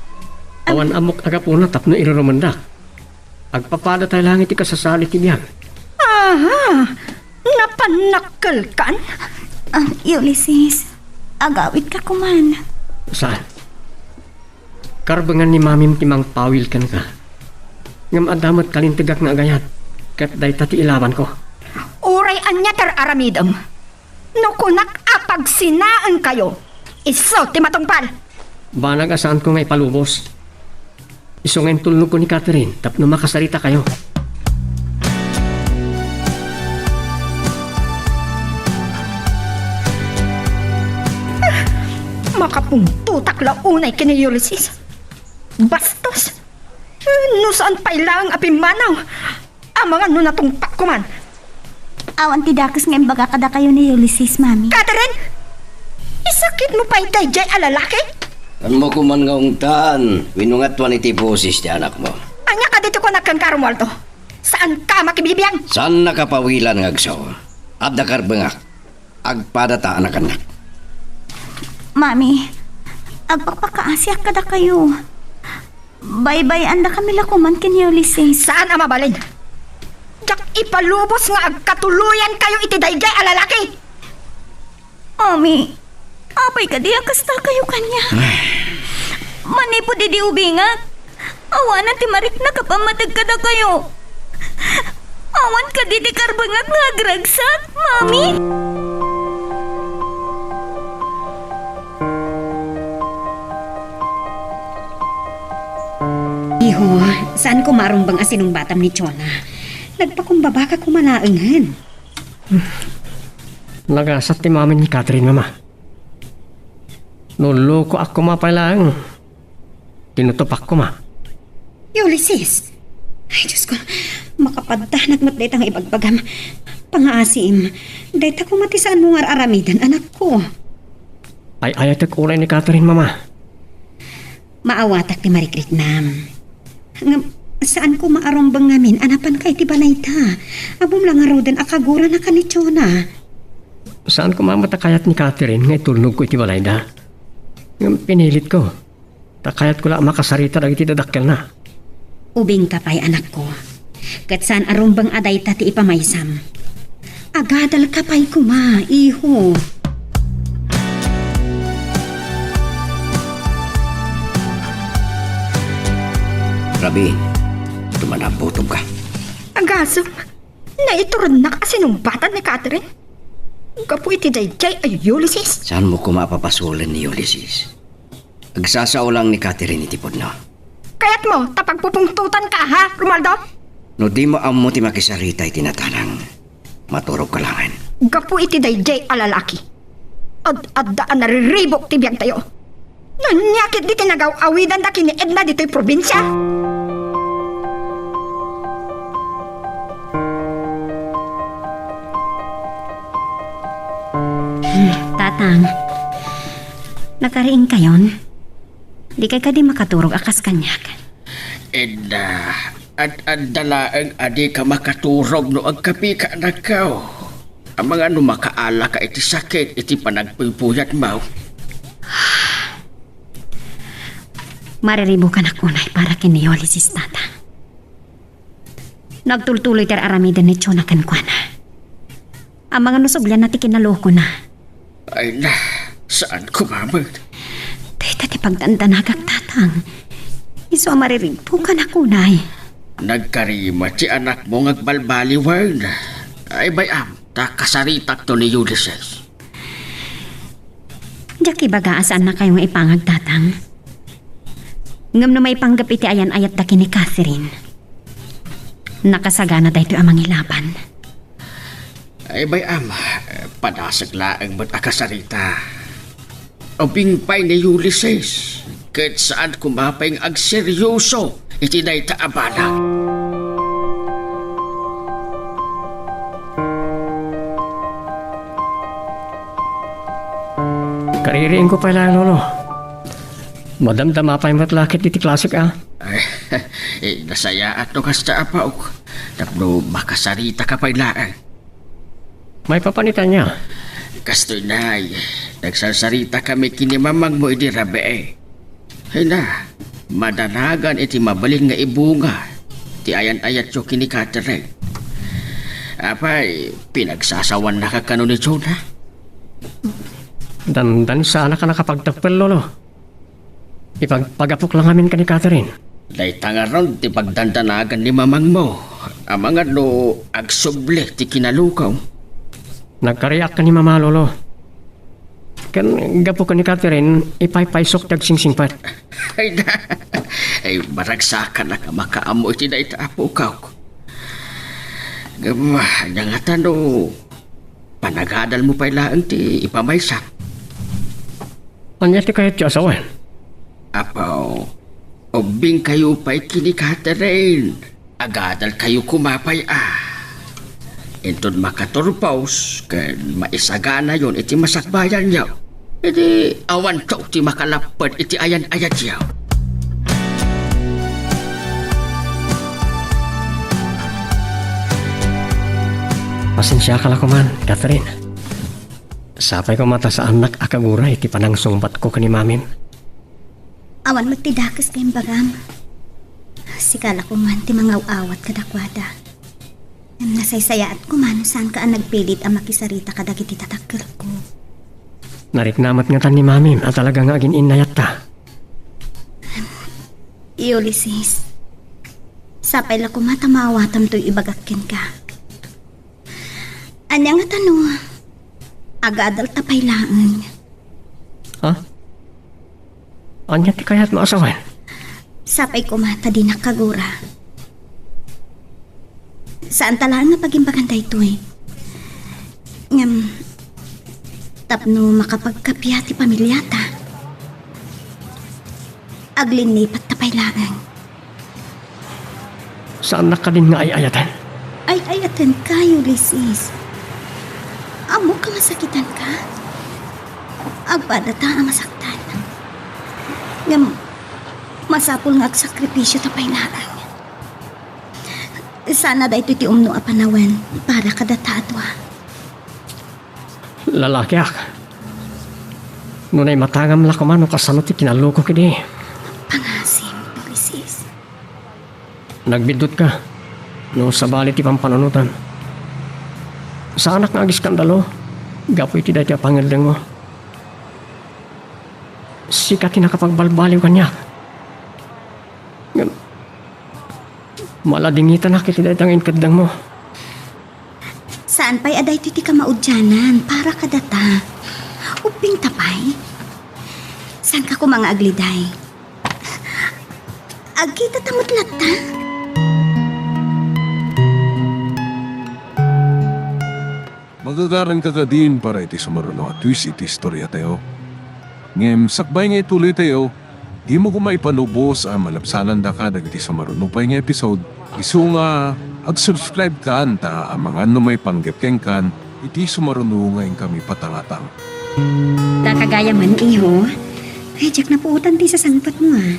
Awan ammok a gapuna tapno irurumendak. Agpapadatayo laeng iti kasasali ti biag. Aha! Napannakkelkan? Ah, Ulysses, agawidka koman. Saan? Karbengan ni Mamim ti mangpawil kenka. Ngem adda met kalintegak nga agayat, ket dayta ti ilabanko. Uray ania ti ar-aramidem, no kunak a pagsinaenkayo, isu ti matungpal. Banag a saanko nga ipalubos. Isu nga intulnogko ni Catherine tapno makasaritakayo. Makapungtotak la unay ken ni Ulysses. Bastos! No saan pay laeng a pimmanaw, amangan no natungpakko man. Awan ti dakes nga imbaga kadakayo ni Ulysses, Mami. Catherine! Isakitmo pay daydiay a lalaki? Saanmo koman nga ungtan wenno nga atuan iti boses ti anakmo? Ania kadi ti kunak kenka, Romualdo? Saanka makibibiang? Saannaka pawilan nga agsaw. Adda karbengak. Agpadata a nakannak. Mami, agpakpakaasiak kadakayo. Baybay-andakami la koman ken ni Ulysses. Saan a mabalin? Diak ipalubos nga agkatuloyankayo iti daydiay a lalaki. Mami, apay kadi a kastakayo kaniak? Manipud idi ubingak, awanen ti mariknak a pammateg kadakayo. Awan kadi ti karbengak nga agragsak, Mami? Iho, saanko marumbeng a sinungbatam ni Jonah. Nagpakumbabaka koma laengen. Nagasat ti mami ni Catherine, Mama. Nullukoak koma pay laeng. Tinutopak koma. Ulysses! Ay, Diyos ko, makapaddanag met dayta nga ibagbagam. Pangaasim, dayta koma ti saanmo nga ar-aramiden, anakko. Ay-ayatek unay ni Catherine, Mama. Maawatak ti marikriknam. Ngem, saan koma a rumbeng ngamin a napanka iti balayda. Ammom la ngaruden a kaguranaka ni Jonah. Saan koma met a kayat ni Catherine nga itulnogko iti balayda. Ngem pinilitko. Ta kayatko la a makasarita dagiti dadakkelna. Ubingka pay, anakko. Ket saan a rumbeng a dayta ti ipamaysam. Agadalka pay koma, iho. Rabi, tumanabutobka. Agasem, naiturednak a sinungbatan ni Catherine. Gapu iti daydiay a Ulysses. Saanmo koma a papasolen ni Ulysses? Agsasao lang ni Catherine iti pudno. Kayatmo ta pagpupungtotanka, ha, Romualdo? No dimo ammo ti makisarita iti natanang, maturogka laengen. Gapu iti daydiay a lalaki, ad-adda a nariribuk ti biagtayo. No ania ketdi ti nagaw-awidanda ken ni Edna ditoy probinsia? Hmm, Tatang, nagkariingkayon? Dikay kadi makaturog a kas kaniak? Edna, ad-adda laeng a dika makaturog no agkapika, anakko. Amangan no makaalaka iti sakit iti panagpuypuyatmo. Mariribukanak unay para ken ni Ulysses, Tatang. Nagtultuloy ti ar-aramiden ni Jonah kenkuana. Amangan no sublianna ti kinalukona. Ay na, saan ko mamet? Dayta ti pagdandanagak, Tatang. Isu a mariribukanak unay. Nagkarima ti anakmo nga agbalbaliwen. Ay, bay-am, ta kasaritakto ni Ulysses. Diak ibaga a saannakayo nga ipangag, Tatang. Ngem no maipanggep iti ayan-ayatda ken ni Catherine, nakasagana daytoy a mangilaban. Ay, bay-am, padasek laeng met a kasarita. Ubing pay ni Ulysses, ket saan koma pay nga agseryoso iti dayta a banag. Kaririingko pay laeng, Lolo. Madamdama pay met la ketdi ti klasek, a? Ay, eh, nasayaat no kasta, apok. Tapno makasaritaka pay laeng. Maipapan iti ania? Kastoy, nay, nagsarsaritakami ken ni mamangmo idi rabii. Ay na, madanagan iti mabalin nga ibunga ti ayan-ayatyo ken ni Catherine. Apay, pinagsasawannaka kano ni Jonah? Dandan saanak a nakapagteppel, Lolo. Ipagpagapok la ngamin ken ni Catherine. Dayta ngarud ti pagdandanagan ni mamangmo. Amangan no agsubli ti kinalukom. Nagkariak ken ni Mama, Lolo. Ken gapu ken ni Catherine, ipaypaysok ti agsingsingpet. Ay na. Ay, maragsakanak a makaammo iti dayta, apok. Ngem, ania ngata no panagadalmo pay laeng ti ipamaysam? Ania ti kayatyo a sawen? Apo, ubbingkayo pay ken ni Catherine. Agadalkayo koma pay a. Inton makaturpos ken maisaganayon iti masakbayanyo, idi awanto ti makalapped iti ayan-ayatyo. Pasensiaka la koman, Catherine. Sapay koma ta saannak a kagura iti panangsungbatko ken ni Mamim. Awan met ti dakes nga imbagam. Sika la koman ti mangaw-awat kadakuada. Ngem nasaysayaat koma no saanka a nagpilit a makisarita kadagiti dadakkelko. Narikna met ngatan ni Mamim a talaga nga agin-innayatta. Ulysses, sapay la koma ta maawatam toy ibagak kenka. Ania ngata no agadalta pay laeng? Ha? Ania ti kayatmo a sawen? Sapay koma ta dinak kagura. Saanta laeng nga pagimbagan daytoy. Ngem, tapno makapagkappia ti pamiliata, aglinnipatta pay laeng. Saannak kadin nga ay-ayaten? Ay-ayatenka, Ulysses. Ammok a masakitanka. Agpadata a masaktan. Ngem, masapul nga agsakripisyota pay laeng. Sana daytoy ti umno a panawen para kadata a dua. Lalakiak. Nunay matangam la koma no kasano ti kinalukok idi. Pangasim, Ulysses. Nagbiddutka no sabali ti pampanunotam. Saanak nga agiskandalo gapu iti daytoy a pangeddengmo. Sika ti nakapagbalbaliw kaniak. Ngem, maladingitanak iti dayta nga inkeddengmo. Saan pay a daytoy ti kamaudianan para kadata. Ubbingta pay. Saanka koma nga agliday? Agkitata met latta? Agraman kadin para iti sumaruno a twist iti istoriatayo. Ngem sakbay nga ituloytayo, dimo koma ipanubos a malabsanandaka dagiti sumaruno pay nga episode. Isu nga ag-subscribe kan ta amangan no maipanggep kenkan iti sumaruno nga inkami patangatang. Ta kagayam man, iho. Ay, diak napuotan ti sasangpetmo, ah.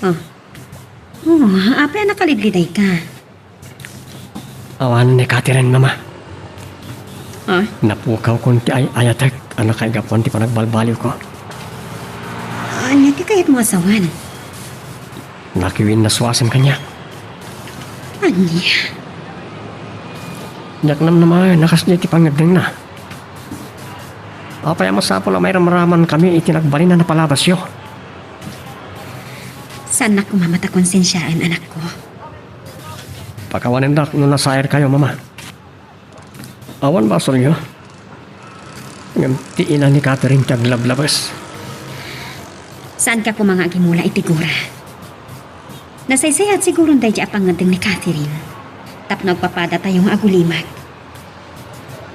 Oh. Oh, apay a nakalidlidayka? Awan ni Catherine, Mama. Ah? Napukawkon ti ay-ayatek a nakaigapuan ti panagbalbaliwko. Ania ti kayatmo a sawen? Nakiwinnasuasen kaniak. Ania? Diak namnamaen a kasdiay ti pangngeddengna. Apay a masapul a mairamramankamin iti nagbalin a napalabasyo? Saannak koma met a konsensiaen, anakko. Pakawanendak no nasairkayo, Mama. Awan basolyo. Ngem ti ina ni Catherine ti aglablabes. Saanka koma nga agimula iti gura. Nasaysayaat siguron daydi a pangngeddeng ni Catherine tapno agpapadatayo nga agulimek.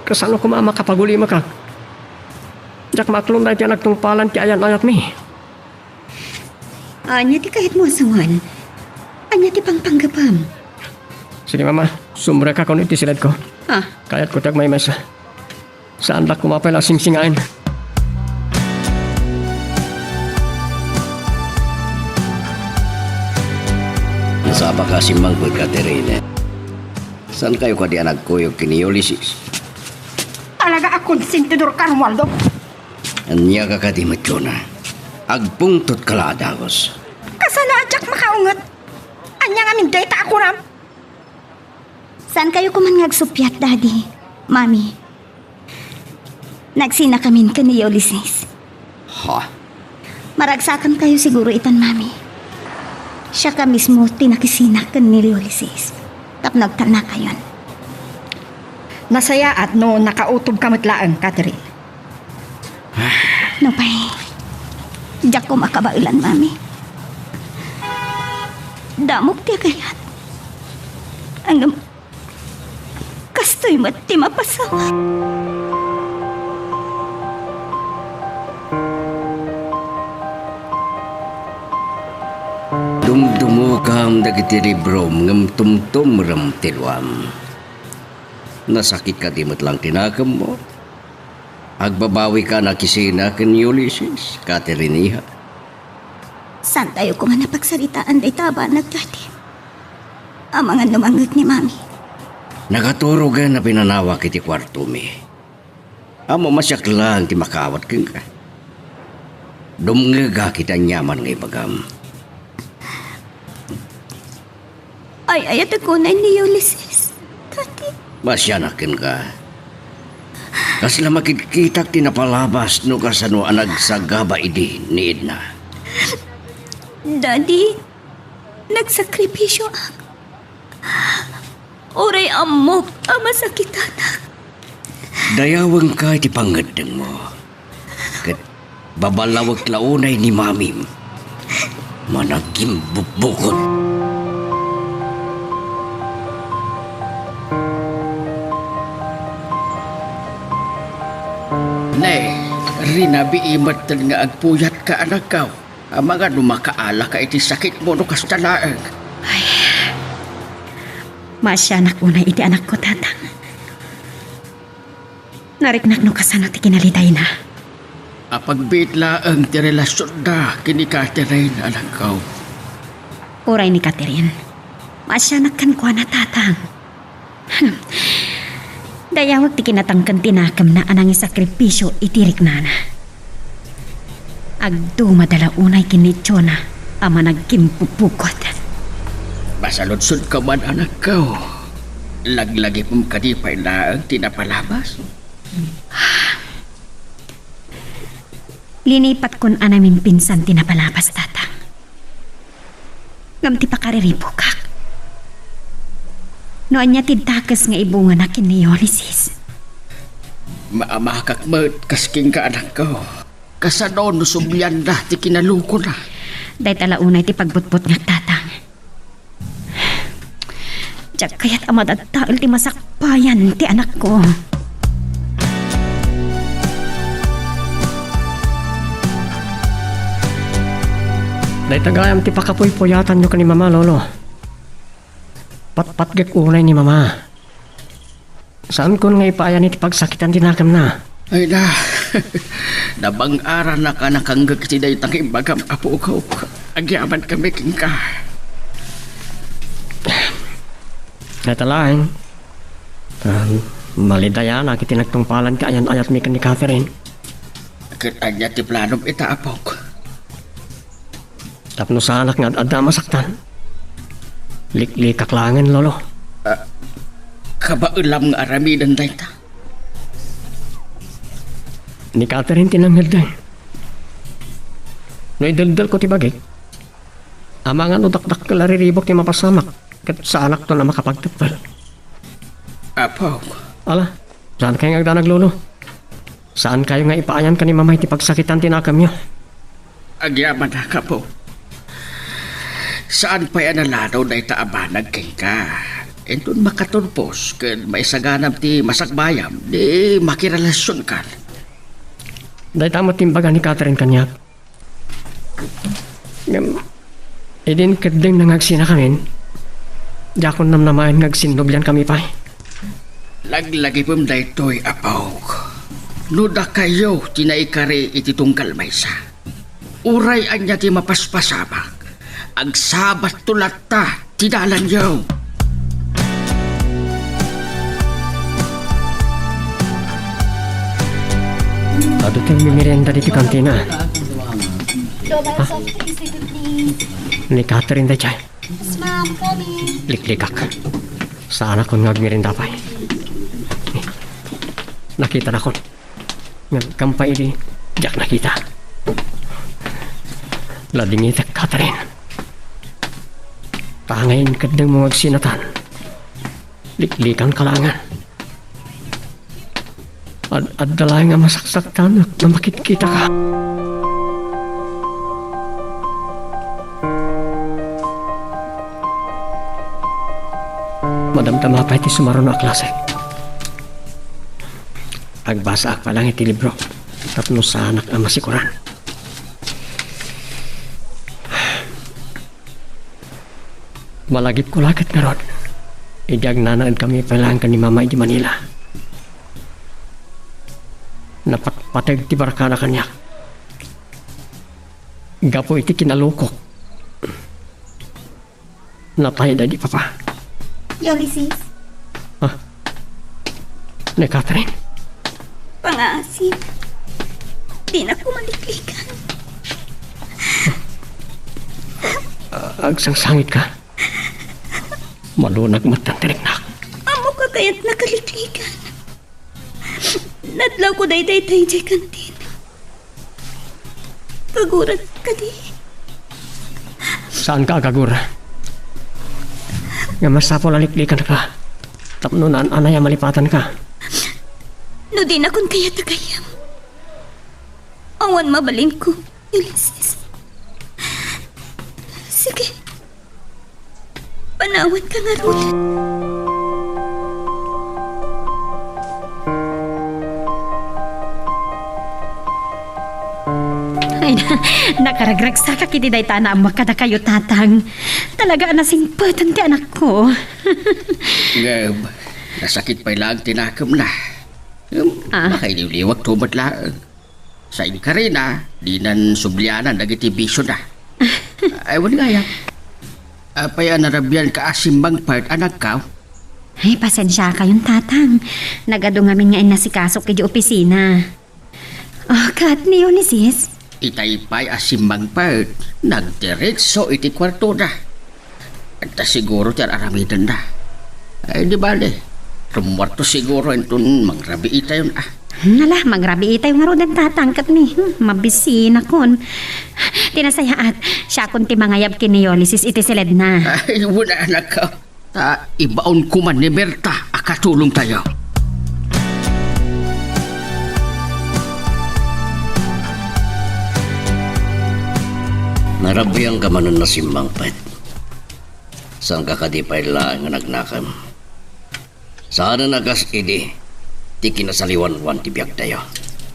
Kasano koma a makapagulimek, a? Diak maaklon daydi a nagtungpalan ti ayan-ayatmi. Ania ti kayatmo a sawen? Ania ti pangpanggepem? Sige, Mama. Sumrekakon iti siledko. Ah. Kayatko ti agmaymaysa. Saandak koma pay la a singsingaen. Nasapaka a simmangpet, Catherine. Saankayo kadi a nagkuyog ken ni Ulysses? Talaga a konsentidorka, Romualdo. Ania ka kadi met, Jonah? Agpungtotka la a dagus. Kasano a diak makaunget? Ania ngamin dayta a kunam? Saankayo koma nga agsuppiat, Daddy, Mami. Nagsinakamin ken ni Ulysses. Ha? Maragsakankayo siguro itan, Mami. Siaka mismo ti nakisinak ken ni Ulysses tapno agtalnakayon. Nasayaat no nakautobka met laeng, Catherine. Nupay, diak koma kabaelan, Mami. Damok ti agayat. Ngem, kastoy met ti mapasamak. Dumdumokam dagiti librom ngem tumtumrem ti luam. Nasakit kadi met laeng ti nakemmo? Agbabawika a nakisina ken ni Ulysses, Catherine, iha? Saantayo koma a pagsaritaan dayta a banag, Daddy. Amangan no mangngeg ni Mami. Nagaturogen a pinanawak iti kuartomi. Ammom a siak laeng ti makaawat kenka. Dumngegak iti aniaman nga ibagam. Ay-ayatek unay ni Ulysses, Daddy. Maasianak kenka. Kasla makitkitak ti napalabas no kasano a nagsagaba idi ni Edna. Daddy, nagsakripisyoak. Uray ammok a masakitanak. Dayawenka iti pangngeddengmo. Ket baballawek la unay ni Mamim. Managimbubbukot. Ne, rinabii metten nga agpuyatka, anakko. Amangan no makaalaka iti sakitmo no kasta laeng. Ay, maasianak unay iti anakko, Tatang. Nariknak no kasano ti kinalidayna. Apagbiit laeng ti relasionda ken ni Catherine, anakko. Uray ni Catherine, maasianak kenkuana, Tatang. Dayawek ti kinatangken ti nakemna a nangisakripisio iti riknana. Agdumada la unay ken ni Jonah a managkimpupukot. Masaludsodka man, anakko. Laglagipem kadi pay laeng ti napalabas? Linipatkon a naminpinsan ti napalabas, Tatang. Ngem ti pakariribukak, no ania ti dakes nga ibungana ken ni Ulysses? Maamakak met kas kenka, anakko. Kasano no sublianda ti kinalukona? Dayta la unay ti pagbutbutngak, Tatang. Diak kayat a madaddael ti masakbayan ti anakko. Dayta gayam ti pakapuypuyatanyo ken ni Mama, Lolo. Patpatgek unay ni Mama. Saankon nga ipaayan iti pagsakitan ti nakemna. Ay na, nabang-aranak a nakanggek iti dayta nga imbagam, apok. Agyamankami kenka. Dayta laeng, ah, malidayanak iti nagtungpalan ti ayan-ayatmi ken ni Catherine. Ket ania ti planom ita, apok? Tapno saanak nga ad-adda a masaktan, liklikak laengen, Lolo. Ah, kabaelam nga aramiden dayta? Ni Catherine ti nangngeddeng. No ideldelko ti bagik, amangan no dakdakkel a riribuk ti mapasamak, ket saanakton a makapagteppel. Apok. Ala, saankayo nga agdanag, Lolo? Saankayo nga ipaayan ken ni Mama iti pagsakitan ti nakemyo? Agyamanak, apok. Saan pay a nalanaw dayta a banag kenka. Inton makaturpos ken maisaganam ti masakbayam, di makirelasionkan. Dayta met ti imbaga ni Catherine kaniak. Ngem, idi inkeddengna nga agsinakamin, diakon namnamaen nga agsinnubliankami pay. Laglagipem daytoy, apok. No dakayo ti naikari iti tunggal maysa, uray ania ti mapaspasamak, agsabatto latta ti dalanyo. Adu ti mimerienda ditoy kantina. Lola, soft drinks dito, please. Ni Catherine daydiay. Yes, ma'am. Coming. Liklikak. Saanakon nga agmerienda pay. Nakitanakon. Ngem gapu iti diak nakita, ladingitek, Catherine. Tangay inkeddengmo nga agsinatan, liklikanka laengen. Ad-, adda laeng a masaksaktanak no makitkitaka. Madamdama pay ti sumaruno a klase. Agbasaak pay laeng iti libro tapno saanak a masikoran. Malagipko la ket ngarud, idi agnanaedkami pay laeng ken ni Mama iti Manila. Napatpateg ti barkada kaniak gapu iti kinalukok. Natay daydi papa. Ulysses? Ah? Ni Catherine? Pangasim. Dinak maliklikan. Ah, agsangsangitka? Malunag met ti riknak. Ammok a kayatnak a liklikan. Nadlawko daydiay idiay kantin. Kagurak kadi? Saanka agagura. Nga masapul a liklikanka tapno naan-anay a malipatanka. No dinakon kayat a gayyem, awan mabalinko, Ulysses. Sige. Panawanka ngarud. Ay, na-, nakaragragsakak iti dayta a naammoak kadakayo, Tatang. Talaga a nasingpetan ti anakko. Ngem, nasakit pay laeng ti nakemna. Ngem, ah, makailiwliwakto met laeng. Sa inkarina, dinan sublianan dagiti bisiona. Ay, wen gayam. Apay a narabianka a simmangpet a nagkaw? Ay, pasensiakayon, Tatang. Nagadu ngamin nga innasikasok idiay opisina. Oh, ket ni Ulysses? Itay pay a simmangpet, nagdiretso iti kuartona. Adda siguro ti ar-aramidenna. Ay, di bale. Rummuarto siguro inton mangrabiitayon, ah. Nala, mangrabiitayo ngaruden, Tatang, ket ni, hmm, mabisinakon. Ti nasayaat, siakon ti mangayab ken ni Ulysses iti siledna. Ay, wen, anakko. Ta ibaonko man ni Berta a katulongtayo. Narabianka manen a simmangpet. Saanka kadi pay laeng nga nagnakem? Saanen a kas idi ti kinasaliwanwan ti biagtayo.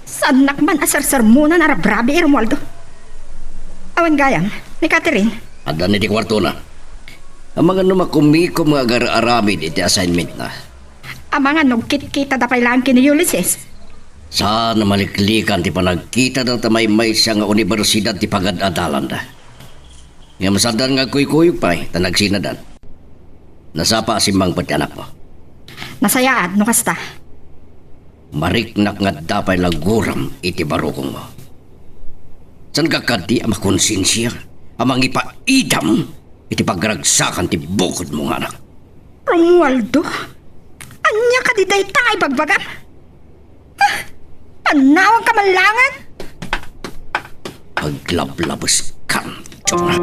Saannak man a sersermonan a rabrabii, Romualdo. Awan gayam, ni Catherine? Adda iti kuartona. Amangan no makumikom nga agar-aramid iti assignmentna. Amangan no agkitkitada pay laeng ken ni Ulysses. Saan a maliklikan ti panagkitada ta maymaysa nga universidad ti pagad-adalanda. Ngem saandan nga agkuykuyog pay ta nagsinadan. Nasapa a simmangpet ti anakmo. Nasayaat no kasta. Mariknak nga adda pay laguram iti barukongmo. Saanka kadi a makonsensia a mangipaidam iti pagragsakan ti bukodmo nga anak? Romualdo, ania kadi dayta nga ibagbagam? Ah, pannawagka man laengen? Aglablabeskan, Jonah.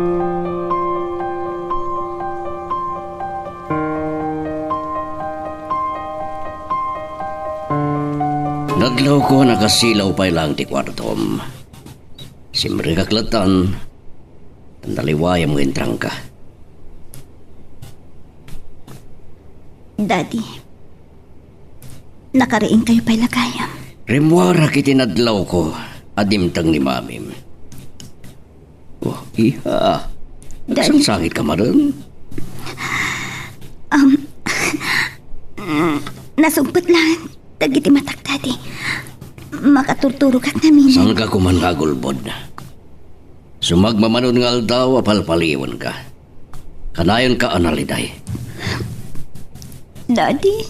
Nadlawko a nakasilaw pay laeng ti kuartom. Simrekak lattan, ta naliwayam nga intrangka. Daddy, nakariingkayo pay la gayam. Rimmuarak iti nadlawko a dimteng ni Mamim. Oh, iha. Daddy. Nagsangsangitka manen? Um, nasungpet laeng dagiti matak, Daddy. Makaturturogak ngamin. Saanka koma nga agulbod. Sumagmamano nga aldaw a palpaliwenka. Kanayonka a naliday. Daddy,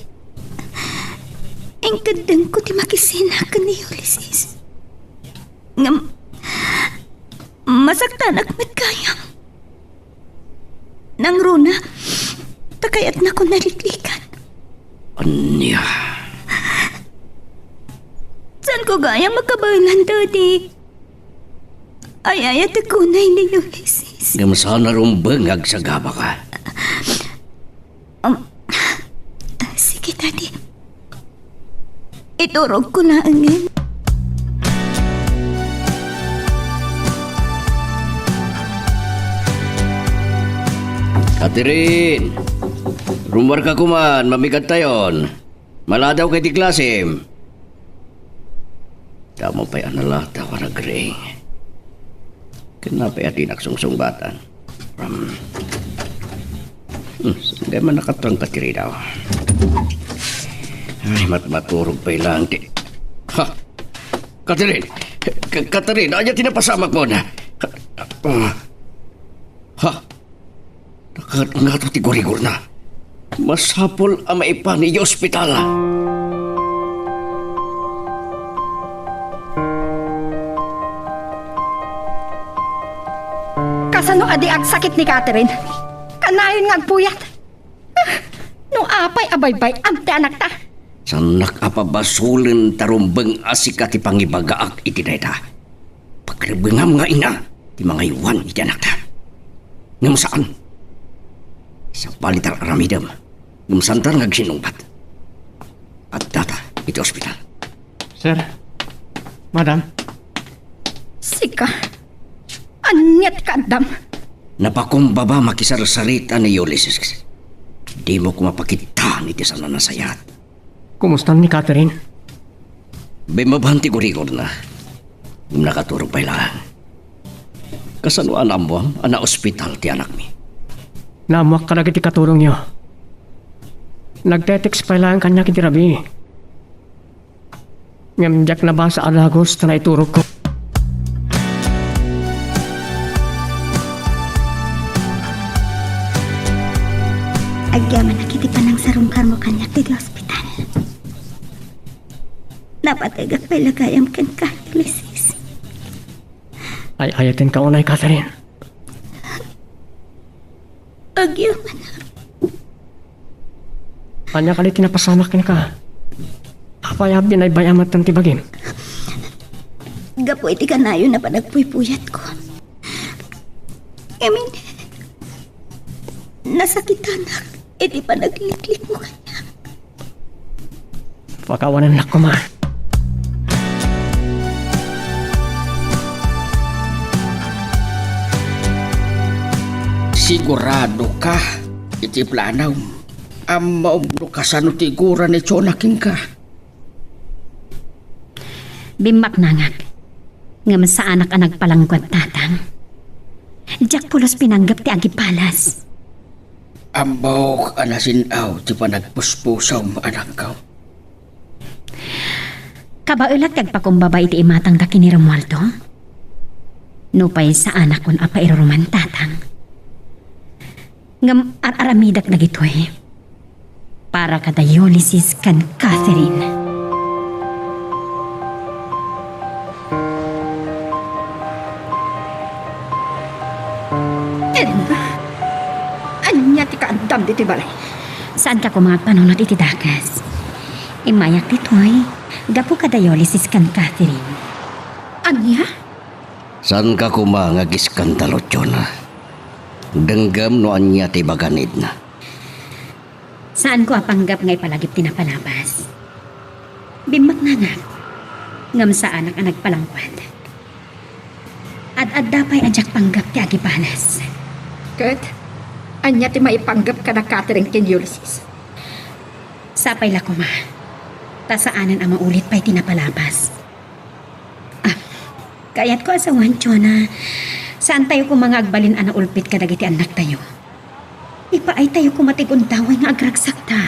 inkeddengko ti makisina ken ni Ulysses. Ngem, masaktanak met gayam. Nangruna, ta kayatnakon a liklikan. Ania? Saanko gayam a kabaelan, Daddy. Ay-ayatek unay ni Ulysses. Ngem saan a rumbeng nga agsagabaka. Um, sige, Daddy. Iturogko laengen. Catherine! Rummuarka koman, mabigadtayon. Maladaw kay ti klasem. Damo pay a naladaw a nagriing. Ken napay a dinak sungsungbatan. Um, hmm, saan man nakatrangka ti ridaw? Ay, matmaturog pay laeng ti... Ha! Catherine! Ka-, Catherine, ania ti napasamakmon? Ah. Ha! Nakat-, ngato ti gurigurna. Masapul a maipan idiay ospital. Kasano a di agsakit ni Catherine? Kanayon nga agpuyat. Ah, no apay a baybay-am ti anakta? Saannak a pabasolen ta rumbeng a sika ti pangibagaak iti dayta. Pagrebengam nga ina ti mangaywan iti anakta. Ngem saan. Sabali ta ar-aramidem. Ngem saanta nga agsinnungbat. Addata iti ospital. Sir, Madam. Sika, ania ti kaaddam? Napakumbaba makisarsarita ni Ulysses. Dimo koma pakittaan iti saan a nasayaat. Kumusta ni Catherine? Bimmabaen ti gurigurna. Ngem nakaturog pay laeng. Kasano a naammoam a naospital ti anakmi? Naammoak kadagiti katurongyo. Nagte-text pay laeng kaniak idi rabii. Ngem diak nabasa a dagus ta naiturogko. Agyamanak iti panangsarungkarmo kaniak ditoy ospital. Napategak pay la gayam kenka, Ulysses. Ay-ayatenka unay, Catherine. Agyamanak. Ania kadi ti napasamak kenka? Apay a binaybay-am ti bagim? Gapu iti kanayon a panagpuypuyatko. Amin, nasakitanak iti panagliklikmo kaniak. Pakawanennak koma. Sigurado ka iti planam. Ammom no kasano ti igura ni Jonah kenka. Bimmaknangak, ngem saanak a nagpalangkuad, Tatang. Diak pulos pinanggep ti agibalas. Ammok a nasin-aw ti panagpuspusom, anakko. Kabaelak ti agpakumbaba iti imatangda ken ni Romualdo. Nupay saanakon a pairuruman, Tatang. Ngem ar-aramidek dagitoy para kada Ulysses ken Catherine. Edna, ania ti kaaddam ditoy balay? Saanka koma agpanunot iti dakes. Immayak ditoy gapu kada Ulysses ken Catherine. Ania? Saanka koma nga agiskandalo, Jonah. Denggem no ania ti ibaga ni Edna. Saanko a panggep nga ipalagip ti napalabas. Bimmaknangak, ngem saanak a nagpalangkuad. Ad-adda pay a diak panggep ti agibalas. Ket ania ti maipanggep kada Catherine ken Ulysses? Sapay la koma, ta saanen a maulit pay ti napalabas. Ah, kayatko a sawen, Jonah. Saantayo koma nga agbalin a naulpit kadagiti annaktayo. Ipaaytayo koma ti gundaway nga agragsakta.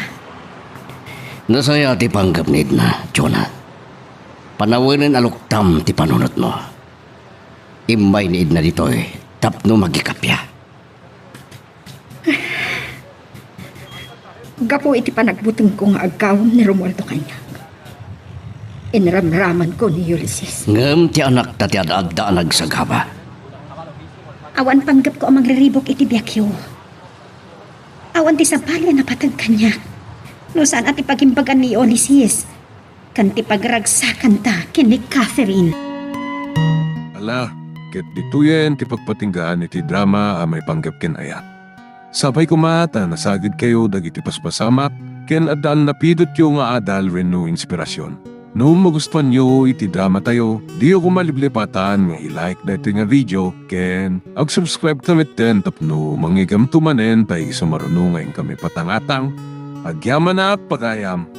Nasaya ti panggep ni Edna, Jonah. Panawenen a luktam ti panunotmo. Immay ni Edna ditoy tapno magikappia. Gapu iti panagbutengko nga aggawem ni Romualdo kaniak, inramramanko ni Ulysses. Ngem ti anakta ti ad-adda a nagsagaba. Awan panggepko a mangriribuk iti biagyo. Awan ti sabali a napateg kaniak no saan a ti pagimbagan ni Ulysses ken ti pagragsakanta ken ni Catherine. Ala, ket ditoyen ti pagpatinggaan iti drama a maipanggep ken ayat. Sapay koma ta nasagidkayo dagiti paspasamak ken adda a napidotyo nga adal wenno inspirasyon. No magustuanyo iti dramatayo, diyo koma liplipatan nga i-like daytoy nga video ken ag-subscribe ta metten tapno mangigamto manen pay isu maruno nga inkami patangatang. Agyamanak, pagayam.